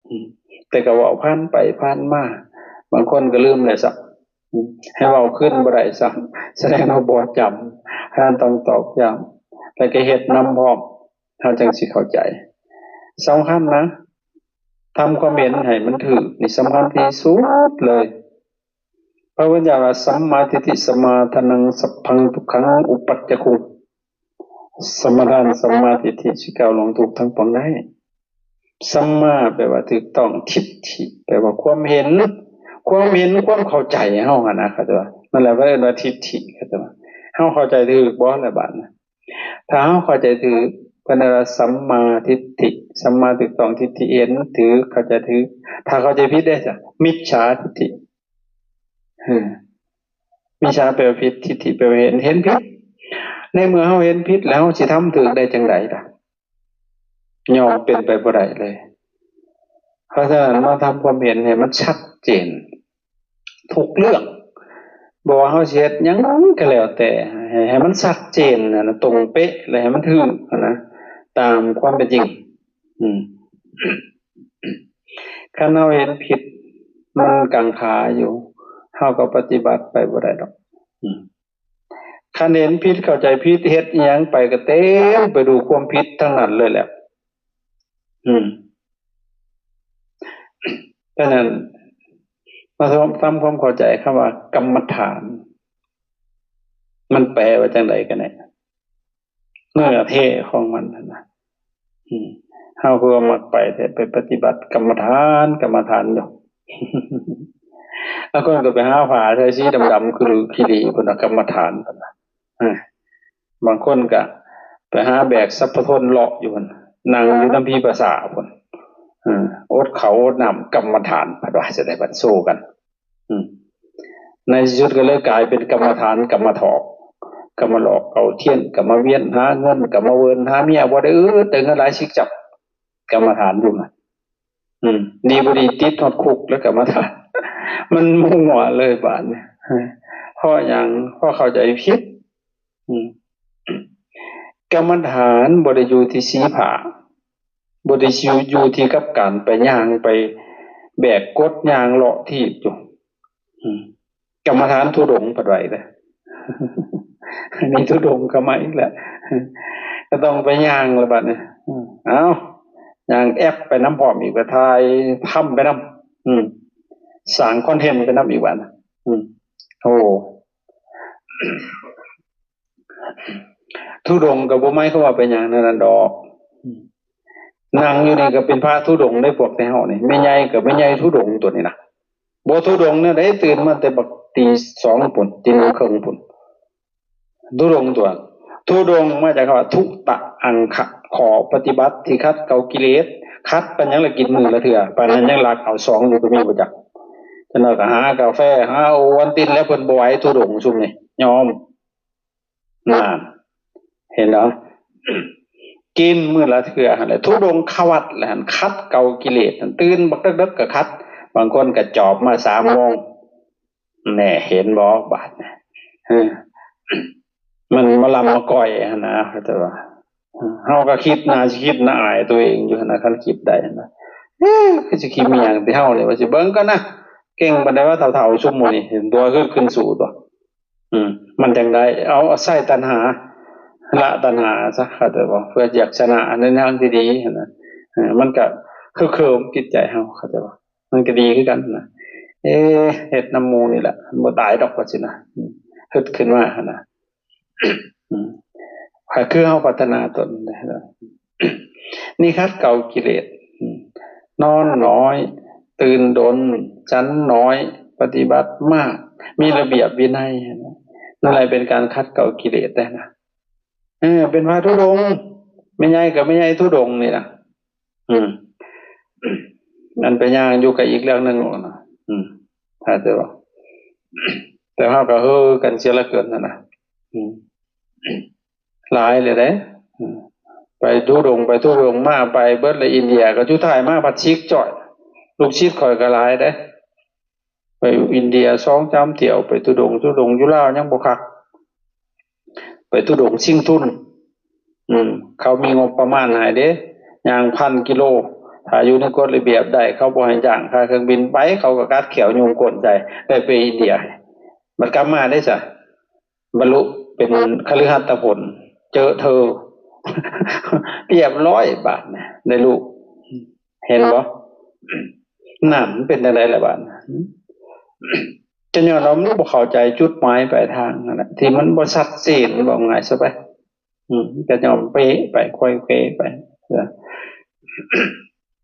ອືມ ແຕ່ກໍເວົ້າຜ່ານໄປຜ່ານມາ ບາງຄົນກໍລືມແລ້ວຊະ ອືມ ໃຫ້ເວົ້າຄືນບໍ່ໄດ້ຊ້ຳ ສະແດງວ່າບໍ່ຈຳ ທ່ານຕ້ອງຕອກຢ້ຳ ແລ້ວກໍເຮັດນຳພ້ອມ ເຮົາຈັ່ງຊິເຂົ້າໃຈ. ສຳຄັນນະ ທຳຄວາມເຫັນໃຫ້ມັນຖືກ ນີ້ສຳຄັນທີ່ສຸດເລີຍ. ພະພຸດທະເຈົ້າວ່າ ສຳມາທິດຖິ ສຳມາທານັງ ສັບພັງທຸກຂັງ ອຸປັດຈະຄຸງ ສະມາທານ ສຳມາທິດຖິ ຊິກ້າວລ່ວງທຸກທັງປວງໄດ້. ສຳມາແປວ່າຖືກຕ້ອງ, ທິດຖິແປວ່າຄວາມເຫັນ, ຄວາມເຫັນ, ຄວາມເຂົ້າໃຈເຮົາຫັ້ນນະ ເຂົາເຈົ້າວ່າ. ນັ້ນແຫຼະເພິ່ນເອີ້ນວ່າທິດຖິ ເຂົາເຈົ້າວ່າ. ເຮົາເຂົ້າໃຈຖືກບໍ່ລະບາດນີ້? ຖ້າເຮົາເຂົ້າໃຈຖືກ ເພິ່ນເອີ້ນວ່າສຳມາທິດຖິ, ສຳມາຖືກຕ້ອງ, ທິດຖິເຫັນຖືກ, ເຂົ້າໃຈຖືກ. ຖ້າເຂົ້າໃຈຜິດເດ້ຊະ ມິດສາທິດຖິ. ເອີ ມິດສາແປວ່າຜິດ, ທິດຖິແປວ່າເຫັນ, ເຫັນຜິດ. ໃນເມື່ອເຮົາເຫັນຜິດແລ້ວ ເຮົາຊິທຳຖືກໄດ້ຈັ່ງໃດລະ? ຍ່ອມເປັນໄປບໍ່ໄດ້ເລີຍ. ເພາະສະນັ້ນ ມາທຳຄວາມເຫັນໃຫ້ມັນຊັດເຈນທຸກເລື່ອງ. ບໍ່ວ່າເຮົາຊິເຮັດຫຍັງກໍແລ້ວແຕ່ ໃຫ້ ໃຫ້ມັນຊັດເຈນນະ, ຕົງເປະ ແລະ ໃຫ້ມັນຖືກນະ ຕາມຄວາມເປັນຈິງ. ອືມ ຄັນເຮົາເຫັນຜິດ ມັນກັງຂາຢູ່ ເຮົາກໍປະຕິບັດໄປບໍ່ໄດ້ດອກ. ອືມ ຄັນເຫັນຜິດ ເຂົ້າໃຈຜິດ ເຮັດອີ່ຫຍັງໄປກໍເຕັມໄປດ້ວຍຄວາມຜິດທັງນັ້ນເລີຍແຫຼະ. ອືມ ສະນັ້ນ ມາທຳຄວາມເຂົ້າໃຈຄຳວ່າກຳມະຖານ ມັນແປວ່າຈັ່ງໃດກັນແນ່? ເນື້ອແທ້ຂອງມັນຫັ້ນນະ. ອືມ ເຮົາຄືວ່າມັກໄປແທ້ ໄປປະຕິບັດກຳມະຖານ ກຳມະຖານຢູ່. ບາງຄົນກໍໄປຫາຜ້າໃສ່ສີດຳໆ ຄືລືຂີ້ຫຼີພຸ້ນນະ ກຳມະຖານພຸ້ນນະ. ເອີ ບາງຄົນກໍໄປຫາແບກສັບພະທົນເລາະຢູ່ພຸ້ນ ນັ່ງຢູ່ນຳຜີປາສາດພຸ້ນ. ເອີ ອົດເຂົ້າອົດນ້ຳ ກຳມະຖານ ເພິ່ນວ່າຈັ່ງໃດ ບັດໂຊກັນ. ອືມ ໃນທີ່ສຸດກໍເລີຍກາຍເປັນກຳມະຖານ ກຳມະຖອກ ກຳມະຫຼອກເອົາທຽນ ກຳມະວຽນຫາເງິນ ກຳມະເວີນຫາເມຍ ບໍ່ໄດ້ອຶດໄດ້ເງິນຫຼາຍຊິກຈັບ ກຳມະຖານຢູ່ນັ້ນ. ອືມ ດີບໍ່ດີຕິດຮອດຄຸກແລ້ວກຳມະຖານ ມັນມົວເລີຍບາດນີ້. ເພາະຫຍັງ? ເພາະເຂົ້າໃຈຜິດ. ອືມ ກຳມະຖານບໍ່ໄດ້ຢູ່ທີ່ສີຜ້າ ບໍ່ໄດ້ຢູ່ ຢູ່ທີ່ກັບການໄປຍ່າງ ໄປແບກກົດຍ່າງເລາະຖີບຢູ່. ອືມ ກຳມະຖານທຸດົງເພິ່ນວ່າອີກແລ້ວ. ອັນນີ້ທຸດົງກໍມາອີກແລ້ວ ກໍຕ້ອງໄປຍ່າງລະບາດນີ້. ອືມ ເອົາ ຍ່າງແອັບໄປນຳພ້ອມອີກ ໄປຖ່າຍທຳໄປນຳ ອືມ ສ້າງຄອນເທັນໄປນຳອີກບາດນີ້. ອືມ ໂອ້ ທຸດົງກໍບໍ່ໝາຍຄວາມວ່າເປັນຫຍັງແນວນັ້ນດອກ. ນັ່ງຢູ່ນີ້ກໍເປັນພະທຸດົງໄດ໋ ພວກແຕ່ເຮົານີ້ ແມ່ໃຫຍ່ກໍແມ່ໃຫຍ່ທຸດົງຕົວນີ້ນະ. ບໍ່ທຸດົງແນວໃດ ຕື່ນມາແຕ່ບັກຕີສອງພຸ້ນ ຕີໜຶ່ງເຄິ່ງພຸ້ນ ທຸດົງຕົວ. ທຸດົງມາຈາກຄຳວ່າທຸຕະອັງຄະ ຂໍ້ປະຕິບັດທີ່ຂັດເກົາກິເລດ. ຂັດປານຫຍັງລະກິນມື້ລະເທື່ອ ປານນັ້ນຍັງລັກເອົາສອງຢູ່ກໍມີບໍ່ຈັກ. ຈັກໜ້ອຍກໍຫາກາແຟ ຫາໂອວັນຕິນ ແລ້ວເພິ່ນບໍ່ໄຫວ ທຸດົງຊຸມນີ້ຍອມ. ນັ້ນ ເຫັນບໍ່? ກິນມື້ລະເທື່ອຫັ້ນແຫຼະ ທຸດົງຄະວັດແຫຼະຫັ້ນ ຂັດເກົາກິເລດຫັ້ນ ຕື່ນບັກເດິກໆກໍຂັດ ບາງຄົນກໍຈອບມາສາມໂມງ. ແນ່ ເຫັນບໍ່ບາດນີ້? ເອີ ມັນມາລຳມາກ່ອຍຫັ້ນນະ ເຂົາເຈົ້າວ່າ. ເຮົາກໍຄິດໜ້າ ຊິຄິດໜ້າອາຍຕົວເອງຢູ່ຫັ້ນນະ ຄັນຄິດໄດ້ຫັ້ນນະ. ເອີ ຄືຊິຂີ້ເມຍແຕ່ເຮົານີ້ ວ່າຊິເບິ່ງກ່ອນນະ ເກັ່ງປານໃດວ່າເຖົ້າໆຊຸມໝູ່ນີ້ ເຫັນຕົວຄືຂຶ້ນສູ້ຕົວະ. ອືມ ມັນຈັ່ງໃດ ເອົາ ໃຊ້ຕັນຫາ ລະຕັນຫາຊະ ເຂົ້າໃຈບໍ່? ເພື່ອຢາກຊະນະໃນທາງທີ່ດີຫັ້ນນະ. ເອີ ມັນກະຄືເຄີມຈິດໃຈເຮົາ ເຂົ້າໃຈບໍ່? ມັນກະດີຄືກັນນະ. ເອ ເຮັດນຳໝູ່ນີ້ແຫຼະ ບໍ່ຕາຍດອກວ່າຊີ້ນະ. ອືມ ເຮັດຂຶ້ນມາຫັ້ນນະ. ອືມ ກໍຄືເຮົາພັດທະນາຕົນ ນີ້ຂັດເກົາກິເລດ. ອືມ ນອນໜ້ອຍ ຕື່ນດົນ ສັນໜ້ອຍ ປະຕິບັດມາກ ມີລະບຽບວິໄນ ນັ້ນແຫຼະເປັນການຂັດເກົາກິເລດໄດ້ນະ. ເອີ ເປັນພະທຸດົງ ແມ່ໃຫຍ່ກໍແມ່ໃຫຍ່ທຸດົງນີ້ນະ. ອືມ ອັນໄປຍ່າງຢູ່ກໍອີກເລື່ອງໜຶ່ງນະ. ອືມ ເຂົ້າໃຈບໍ່? ແຕ່ເຮົາກໍເຮີກັນເສຍເຫຼືອເກີນຫັ້ນນະ. ອືມ ຫຼາຍເລີຍເດ້. ໄປທຸດົງໄປທຸດົງມາ ໄປເບິດລະອິນເດຍ ກໍສຸດທ້າຍມາພັດສິກຈ້ອຍ. ລູກສິດຂ້ອຍກໍຫຼາຍເດ້ ໄປອິນເດຍສອງສາມທ່ຽວ ໄປທຸດົງ ທຸດົງຢູ່ລາວຍັງບໍ່ຄັກ ໄປທຸດົງຊິງທຸນ. ອືມ ເຂົາມີງົບປະມານໃຫ້ເດ້ ຍ່າງພັນກິໂລ ຖ້າຢູ່ໃນກົດລະບຽບໄດ້ ເຂົາບໍ່ໃຫ້ຈ້າງຄ່າເຄື່ອງບິນໄປ ເຂົາກໍກັດແຂ້ວຍຸງກົ້ນໃສ່ ໄດ້ໄປອິນເດຍ. ບັດກັບມາເດ້ຊະ ບັນລຸເປັນຄະລືຫັດຕະຜົນ ເຈີເທີ ຮຽບຮ້ອຍບາດນະ ໄດ້ລູກ. ເຫັນບໍ່? ນັ້ນ ມັນເປັນຈັ່ງໃດລະບາດ? ກໍຍ້ອນວ່າມັນບໍ່ເຂົ້າໃຈຈຸດໝາຍປາຍທາງນັ້ນແຫຼະ ທີ່ມັນບໍ່ຊັດເຈນ ເວົ້າງ່າຍຊະໄປ. ອືມ ກໍຍ້ອນເປໄປ ໄຂວ້ເຂວໄປ.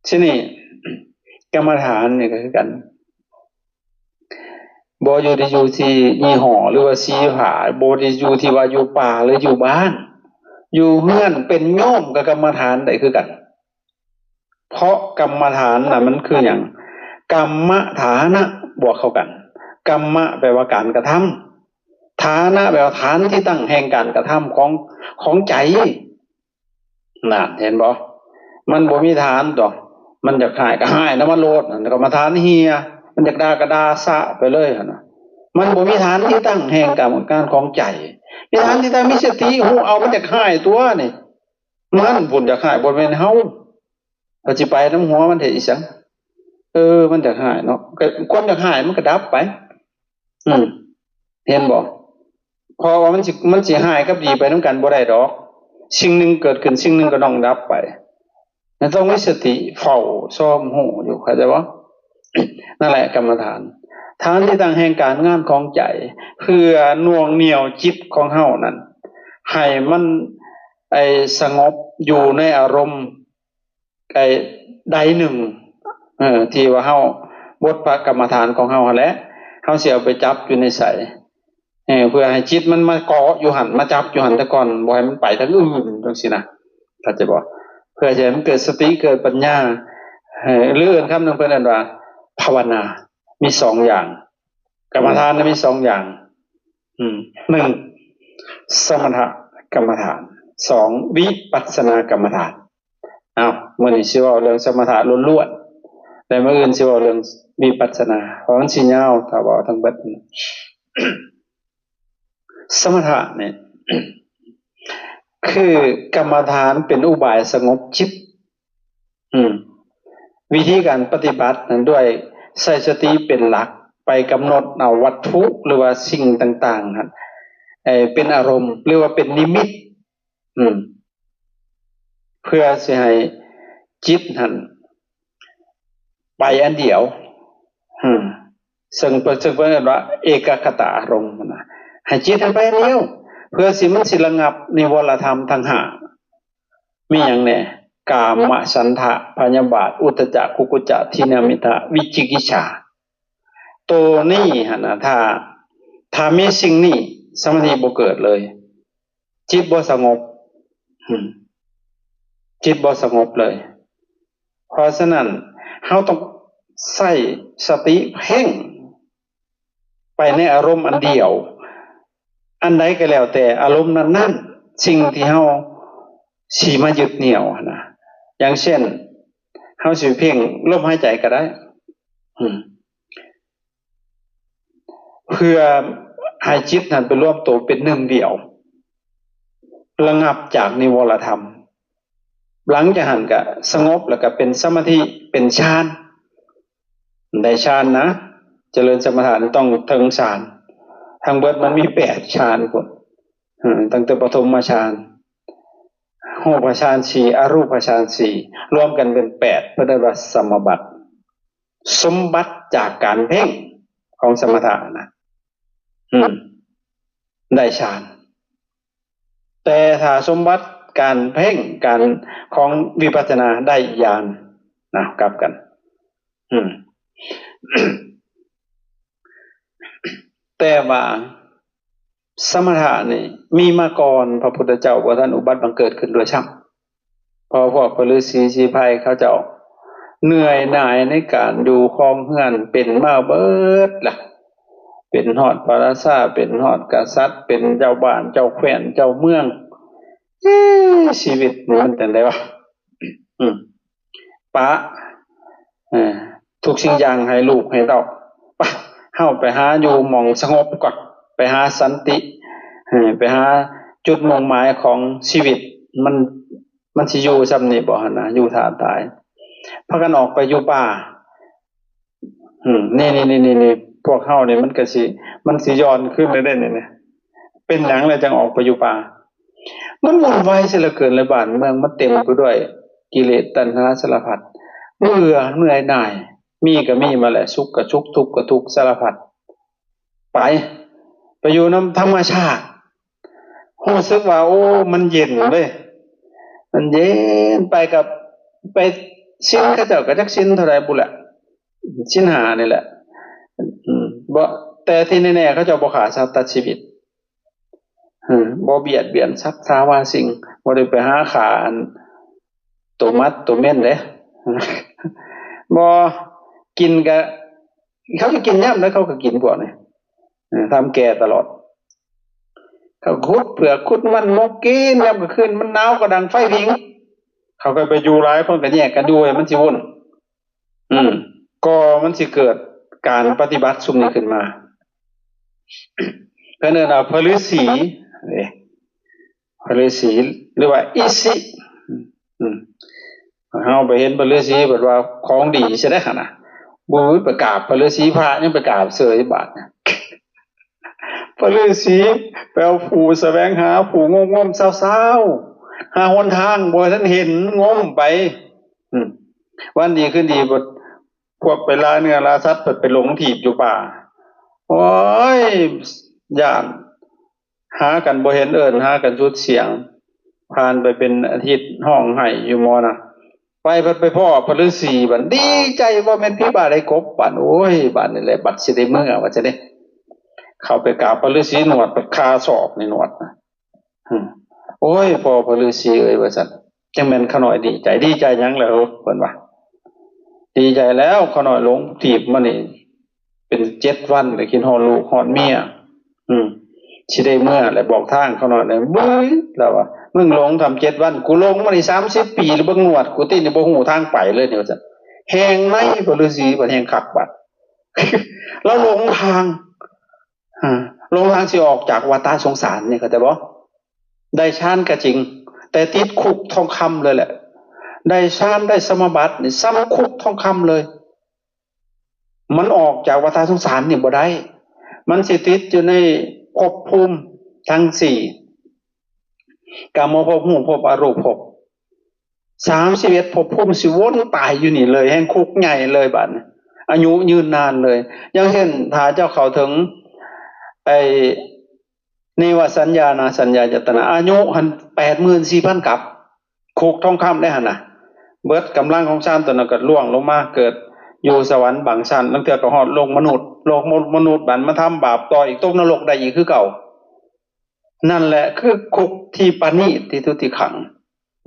ທີນີ້ ກຳມະຖານນີ້ກໍຄືກັນ ບໍ່ຢູ່ທີ່ ຢູ່ທີ່ຍີ່ຫໍ້ ຫຼືວ່າສີຜາ ບໍ່ໄດ້ຢູ່ທີ່ວ່າຢູ່ປ່າ ຫຼືຢູ່ບ້ານ ຢູ່ເຮືອນເປັນໂຍມກໍກຳມະຖານໄດ້ຄືກັນ. ເພາະກຳມະຖານນະ ມັນຄືຫຍັງ? ກຳມະຖານະ ບວກເຂົ້າກັນ. ກຳມະ ແປວ່າການກະທຳ, ຖານະ ແປວ່າຖານທີ່ຕັ້ງແຫ່ງການກະທຳຂອງ ຂອງໃຈ. ນັ້ນ ເຫັນບໍ່? ມັນບໍ່ມີຖານຕົວະ. ມັນຢາກຮ້າຍກໍຮ້າຍນຳມັນໂລດ, ກຳມະຖານເຫ່ຍ. ມັນຢາກດ່າກໍດ່າຊະໄປເລີຍຫັ້ນນະ. ມັນບໍ່ມີຖານທີ່ຕັ້ງແຫ່ງການຂອງໃຈ. ມີຖານທີ່ຕັ້ງ ມີສະຕິ ຮູ້ເອົາ ມັນຢາກຮ້າຍຕົວະນີ້. ມັນພຸ້ນຢາກຮ້າຍ ບໍ່ແມ່ນເຮົາ. ເຮົາຊິໄປນຳຫົວມັນເຮັດອີ່ຫຍັງ? ເອີ ມັນຢາກຮ້າຍເນາະ. ກໍຄວາມຢາກຮ້າຍມັນກໍດັບໄປ. ອືມ ເຫັນບໍ່? ເພາະວ່າມັນຊິ ມັນຊິຮ້າຍກັບດີໄປນຳກັນບໍ່ໄດ້ດອກ. ສິ່ງໜຶ່ງເກີດຂຶ້ນ ສິ່ງໜຶ່ງກໍຕ້ອງດັບໄປ. ມັນຕ້ອງມີສະຕິເຝົ້າຊອມຮູ້ຢູ່ ເຂົ້າໃຈບໍ່? ນັ້ນແຫຼະກຳມະຖານ. ຖານທີ່ຕັ້ງແຫ່ງການງານຂອງໃຈ ເພື່ອໜ່ວງໜ່ຽວຈິດຂອງເຮົານັ້ນ ໃຫ້ມັນ ໄອ້ ສະຫງົບຢູ່ໃນອາລົມ ໃດໜຶ່ງ ເອີ ທີ່ວ່າເຮົາ ບົດພະກຳມະຖານຂອງເຮົາຫັ້ນແຫຼະ ເຮົາຊິເອົາໄປຈັບຢູ່ໃນໃສ? ເອີ ເພື່ອໃຫ້ຈິດມັນມາເກາະຢູ່ຫັ້ນ ມາຈັບຢູ່ຫັ້ນແຕ່ກ່ອນ ບໍ່ໃຫ້ມັນໄປທາງອື່ນ ຈັ່ງຊີ້ນະ ເຂົ້າໃຈບໍ່? ເພື່ອຈະໃຫ້ມັນເກີດສະຕິ ເກີດປັນຍາ ເອີ ຫຼືເອີ້ນຄຳໜຶ່ງເພິ່ນເອີ້ນວ່າພາວະນາ ມີສອງຢ່າງ. ກຳມະຖານນະມີສອງຢ່າງ. ອືມ ໜຶ່ງ ສະມະຖະກຳມະຖານ, ສອງ ວິປັດສະນາກຳມະຖານ. ເອົາ ມື້ນີ້ຊິເວົ້າເລື່ອງສະມະຖະລ້ວນໆ ແລະ ມື້ອື່ນຊິເວົ້າເລື່ອງວິປັດສະນາ ເພາະມັນຊິຍາວຖ້າເວົ້າທັງເບິດ. ສະມະຖະນີ້ ຄືກຳມະຖານເປັນອຸບາຍສະຫງົບຈິດ. ອືມ ວິທີການປະຕິບັດນັ້ນ ດ້ວຍໃຊ້ສະຕິເປັນຫຼັກ ໄປກຳນົດເອົາວັດຖຸ ຫຼືວ່າສິ່ງຕ່າງໆຫັ້ນ ເປັນອາລົມ ຫຼືວ່າເປັນນິມິດ. ອືມ ເພື່ອຊິໃຫ້ຈິດຫັ້ນໄປອັນດຽວ. ອືມ ເຊິ່ງ ເຊິ່ງເພິ່ນເອີ້ນວ່າເອກະຄະຕາອາລົມນະ ໃຫ້ຈິດຫັ້ນໄປອັນດຽວ ເພື່ອຊິ ມັນຊິລະງັບນິວອນລະທຳທັງຫ້າ. ມີຫຍັງແດ່? ກາມະ ສັນທະ ພະຍາບາດ ອຸດທະຈະ ກຸກຸຈະ ທິນນະມິດຖະ ວິຈິກິດສາ. ໂຕນີ້ຫັ້ນນະ ຖ້າ ຖ້າມີສິ່ງນີ້ ສະມາທິບໍ່ເກີດເລີຍ. ຈິດບໍ່ສະຫງົບ ອືມ ຈິດບໍ່ສະຫງົບເລີຍ. ເພາະສະນັ້ນ ເຮົາຕ້ອງໃຊ້ສະຕິເພັ່ງໄປໃນອາລົມອັນດຽວ ອັນໃດກໍແລ້ວແຕ່ ອາລົມນັ້ນໆ ສິ່ງທີ່ເຮົາຊິມາຍຶດໜ່ຽວຫັ້ນນະ. ຢ່າງເຊັ່ນ ເຮົາຊິເພັ່ງລົມຫາຍໃຈກໍໄດ້ ອືມ ເພື່ອໃຫ້ຈິດນັ້ນໄປລວມໂຕເປັນໜຶ່ງດຽວ ລະງັບຈາກນິວອນລະທຳ. ຫຼັງຈາກຫັ້ນກະສະຫງົບ ແລ້ວກະເປັນສະມາທິ ເປັນฌານ ໄດ້ฌານນະ. ຈະເລີນສະມະຖະນີ້ຕ້ອງເຖິງฌານ. ທັງເບິດມັນມີແປດฌານພຸ້ນ ເອີ ຕັ້ງແຕ່ປະຖົມມະຊານ, ຮູບປະຊານສີ່, ອະຮູບປະຊານສີ່ ລວມກັນເປັນແປດ ເພິ່ນເອີ້ນວ່າສະມະບັດ. ສົມບັດຈາກການເພັ່ງຂອງສະມະຖະນະ ອືມ ໄດ້ຊານ. ແຕ່ຖ້າສົມບັດການເພັ່ງ ການຂອງວິປັດສະນາ ໄດ້ຍານນະ ກັບກັນ. ອືມ ແຕ່ວ່າ ສະມະຖະນີ້ມີມາກ່ອນ ພະພຸດທະເຈົ້າບໍ່ທັນອຸບັດບັງເກີດຂຶ້ນດ້ວຍຊ້ຳ. ເພາະພວກພະລືສີສີໄພເຂົາເຈົ້າເໜື່ອຍໜ່າຍໃນການຢູ່ຄອງເຮືອນ ເປັນມາເບິດລະ ເປັນຮອດພະລາຊາ ເປັນຮອດກະສັດ ເປັນເຈົ້າບ້ານເຈົ້າແຄວ້ນເຈົ້າເມືອງ. ເອີ ຊີວິດນີ້ມັນຈັ່ງໃດວະ? ອືມ ປະ ເອີ ທຸກສິ່ງຢ່າງໃຫ້ລູກໃຫ້ເຕົ້າ. ປະ ເຮົາໄປຫາຢູ່ໝ່ອງສະຫງົບກ່ອນ ໄປຫາສັນຕິ ເອີ ໄປຫາຈຸດມຸ່ງໝາຍຂອງຊີວິດ. ມັນ ມັນຊິຢູ່ຊ່ຳນີ້ບໍ່ຫັ້ນນະ ຢູ່ຖ້າຕາຍ. ພາກັນອອກໄປຢູ່ປ່າ. ອືມ ນີ້ໆໆໆ ພວກເຮົານີ້ມັນກະຊິ ມັນຊິຍ້ອນຄືນເດ້ນີ້ ເປັນຫຍັງລະຈັ່ງອອກໄປຢູ່ປ່າ? ມັນວຸ່ນວາຍເສຍເຫຼືອເກີນ ແລະ ບ້ານເມືອງມັນເຕັມໄປດ້ວຍກິເລດຕັນຫາສາລະພັດ ເບື່ອເມື່ອຍໜ່າຍ ມີກະມີມາແລ້ວ ສຸກກະສຸກ ທຸກກະທຸກ ສາລະພັດ. ໄປ ໄປຢູ່ນຳທຳມະຊາດ ຮູ້ສຶກວ່າ ໂອ້ ມັນເຢັນເວີຍ ມັນເຢັນ ໄປກັບ ໄປ ສິນເຂົາເຈົ້າກະຈັກສິນເທົ່າໃດບຸແຫຼະ ສິນຫ້ານີ້ແຫຼະ ອືມ ບໍ່ ແຕ່ທີ່ແນ່ໆ ເຂົາເຈົ້າບໍ່ຂ້າສັດຕັດຊີວິດ ເອີ ບໍ່ບຽດບຽນສັດສາວາສິ່ງ ບໍ່ໄດ້ໄປຫາຂ້າອັນ ໂຕມັດໂຕເມັນເດ້ ບໍ່ ກິນກະ ເຂົາຈະກິນຍາມໃດເຂົາກະກິນພວກນີ້ ເອີ ທຳແກ່ຕະຫຼອດ ເຂົາຂຸດເຜືອກຂຸດມັນໝົກກິນ ຍາມກາງຄືນມັນໜາວກະດັງໄຟຜິງ ເຂົາກະໄປຢູ່ຫຼາຍຄົນກະແຍກກັນຢູ່ ມັນຊິວຸ່ນ ອືມ ກໍມັນຊິເກີດການປະຕິບັດຊຸມນີ້ຂຶ້ນມາ ເພິ່ນເອີ້ນວ່າພະລືສີເດ້ ພະລືສີ ຫຼືວ່າອີຊິ ອືມ ເຮົາໄປເຫັນພະລືສີ ເພິ່ນວ່າຂອງດີຊະເດ້ຫັ້ນນະ ບຸ້ຍ ໄປກາບພະລືສີ ພະຍັງໄປກາບເສີຍບາດ ພະລືສີ ໄປເອົາຜູ້ສະແຫວງຫາ ຜູ້ງົມໆຊາວໆ ຫາຫົນທາງບໍ່ທັນເຫັນ ງົມໄປ ອືມ ວັນດີຄືນດີ ພວກໄປລ່າເນື້ອລ່າສັດ ເພິ່ນໄປຫຼົງທີບຢູ່ປ່າ ໂອ້ຍ ຢ້ານ ຫາກັນບໍ່ເຫັນເອີ້ນ ຫາກັນສຸດສຽງ ຜ່ານໄປເປັນອາທິດ ຮ້ອງໄຫ້ຢູ່ໝໍນະ ໄປພັດໄປພໍ້ພະລືສີ ບັດດີໃຈ ບໍ່ແມ່ນຜີບາໄດ້ກົບ ບັດ ໂອ້ຍ ບັດນີ້ແຫຼະ ບັດຊິໄດ້ເມືອວ່າຊັ້ນເດ້ ເຂົ້າໄປກາບພະລືສີ ໜວດໄປຄາສອກນີ້ ໜວດນະ ອືມ ໂອ້ຍ ພໍ່ພະລືສີເອີຍ ວ່າຊັ້ນ ຈັ່ງແມ່ນຂ້ານ້ອຍດີໃຈ ດີໃຈຫຍັງລະເອີ ເພິ່ນວ່າ ດີໃຈແລ້ວ ຂ້ານ້ອຍຫຼົງທີບມານີ້ ເປັນເຈັດວັນ ແລ້ວຄິດຮອດລູກຮອດເມຍ ອືມ ຊິໄດ້ເມືອແລ້ວ ບອກທາງຂ້ານ້ອຍແລ້ວ ບຶ້ຍ ລາວວ່າ ມຶງຫຼົງທຳເຈັດວັນ ກູຫຼົງມານີ້ສາມສິບປີ ລະເບິ່ງໜວດກູຕິ ນີ້ບໍ່ຮູ້ທາງໄປເລີຍນີ້ ວ່າຊັ້ນ ແຮງໃນ ພະລືສີ ບັດແຮງຄັກບັດ ລາວຫຼົງທາງ ອາ ຫຼົງທາງຊິອອກຈາກວັດຕະສົງສານນີ້ ເຂົ້າໃຈບໍ່? ໄດ້ຊານກະຈິງ ແຕ່ຕິດຄຸກທອງຄຳເລີຍແຫຼະ ໄດ້ຊານ ໄດ້ສະມາບັດນີ້ ສ່ຳຄຸກທອງຄຳເລີຍ ມັນອອກຈາກວັດຕະສົງສານນີ້ບໍ່ໄດ້ ມັນຊິຕິດຢູ່ໃນພົບພູມທັງສີ່ ກາມະພົບ ຮູບພົບ ອະຮູບພົບ ສາມສິບເອັດພົບພູມ ຊິວົນຕາຍຢູ່ນີ້ເລີຍ ແຮ່ງຄຸກໃຫຍ່ເລີຍບາດນີ້ ອາຍຸຍືນນານເລີຍ ຢ່າງເຊັ່ນ ຖ້າເຈົ້າເຂົ້າເຖິງ ໄອ້ ເນວະສັນຍາ ນາສັນຍາ ອາຍະຕະນະ ອາຍຸຫັ້ນ ແປດໝື່ນສີ່ພັນກັບ ຄຸກທອງຄຳເດ້ຫັ້ນນະ ເບິດກຳລັງຂອງຊານຕົວນັ້ນກະລ່ວງລົງມາເກີດຢູ່ສະຫວັນບາງຊັ້ນ ລາງເທື່ອກະຮອດໂລກມະນຸດ ໂລກມະນຸດບັດມາທຳບາບຕໍ່ອີກ ຕົກນະລົກໄດ້ອີກຄືເກົ່າ ນັ້ນແຫຼະຄືຄຸກທີ່ປະນີດທີ່ສຸດທີ່ຂັງ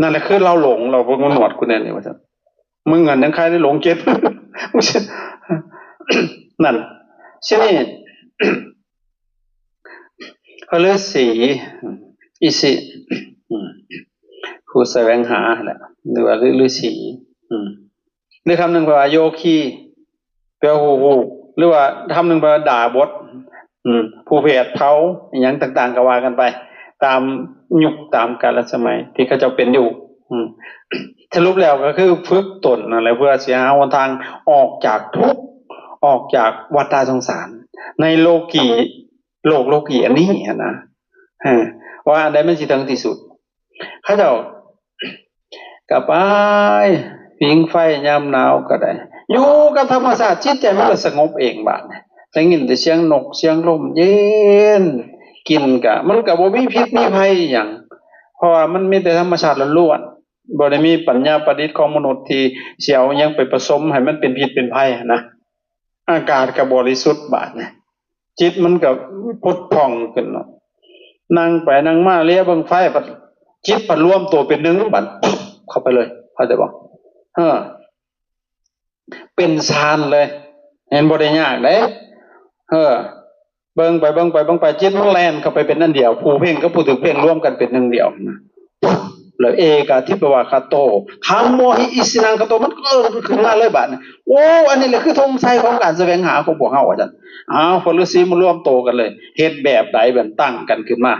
ນັ້ນແຫຼະຄືລາວຫຼົງ ລາວບໍ່ມານວດກູແນ່ນີ້ວ່າຊັ້ນ ມຶງຫັ້ນຍັງຄາຍໄດ້ຫຼົງເຈັດ ນັ້ນ ຊິນີ້ ພະລືສີ ອີຊິ ອືມ ຜູ້ສະແຫວງຫາຫັ້ນແຫຼະ ຫຼືວ່າ ຫຼື ລືສີ ອືມ ຫຼືຄຳໜຶ່ງແປວ່າໂຍຄີ ແປວ່າຮູ້ຮູ້ ຫຼືວ່າຄຳໜຶ່ງແປວ່າດາບົດ ອືມ ຜູ້ແຜດເຜົາ ອີ່ຫຍັງຕ່າງໆ ກະວ່າກັນໄປ ຕາມຍຸກຕາມກາລະສະໄໝທີ່ເຂົາເຈົ້າເປັນຢູ່ ອືມ ສະຫຼຸບແລ້ວກະຄືຝຶກຕົນນັ້ນແຫຼະ ເພື່ອຊິຫາຫົນທາງອອກຈາກທຸກ ອອກຈາກວັດຕະສົງສານ ໃນໂລກີ ໂລກໂລກີອັນນີ້ຫັ້ນນະ ເອີ ວ່າອັນໃດມັນຊິເຖິງທີ່ສຸດ ເຂົາເຈົ້າກະໄປຜິງໄຟຍາມໜາວກະໄດ້ ຢູ່ກັບທຳມະຊາດ ຈິດໃຈມັນກະສະຫງົບເອງບາດນີ້ ໄດ້ຍິນແຕ່ສຽງນົກສຽງລົມເຢັນ ກິນກະ ມັນກະບໍ່ມີພິດມີໄພອີ່ຫຍັງ ເພາະວ່າມັນມີແຕ່ທຳມະຊາດລ້ວນໆ ບໍ່ໄດ້ມີປັນຍາປະດິດຂອງມະນຸດທີ່ຊິເອົາຫຍັງໄປປະສົມໃຫ້ມັນເປັນພິດເປັນໄພຫັ້ນນະ ອາກາດກະບໍລິສຸດບາດນີ້ ຈິດມັນກະພົດຜ່ອງຂຶ້ນເນາະ ນັ່ງໄປນັ່ງມາ ເລຍເບິ່ງໄຟ ບາດຈິດພັດລວມໂຕເປັນໜຶ່ງ ບາດ ເຂົ້າໄປເລີຍ ເຂົ້າໃຈບໍ່? ເອີ ເປັນຊານເລີຍ ເຫັນບໍ່ໄດ້ຍາກເດ້ ເອີ ເບິ່ງໄປເບິ່ງໄປເບິ່ງໄປ ຈິດມັນແລ່ນເຂົ້າໄປເປັນອັນດຽວ ຜູ້ເພັ່ງກັບຜູ້ຖືກເພັ່ງລວມກັນເປັນໜຶ່ງດຽວນະ ແລ້ວເອກາທິບະວາຄາໂຕ ຄຳໂມຫິອິຊິນັງຄາໂຕ ມັນເກີດຂຶ້ນມາເລີຍບາດນີ້ ໂອ້ ອັນນີ້ແຫຼະຄືທຸງໄຊຂອງການສະແຫວງຫາຂອງພວກເຮົາ ວ່າຊັ້ນ ອ້າວ ພະລືສີມາລວມໂຕກັນເລີຍ ເຮັດແບບໃດ ແບບຕັ້ງກັນຂຶ້ນມາ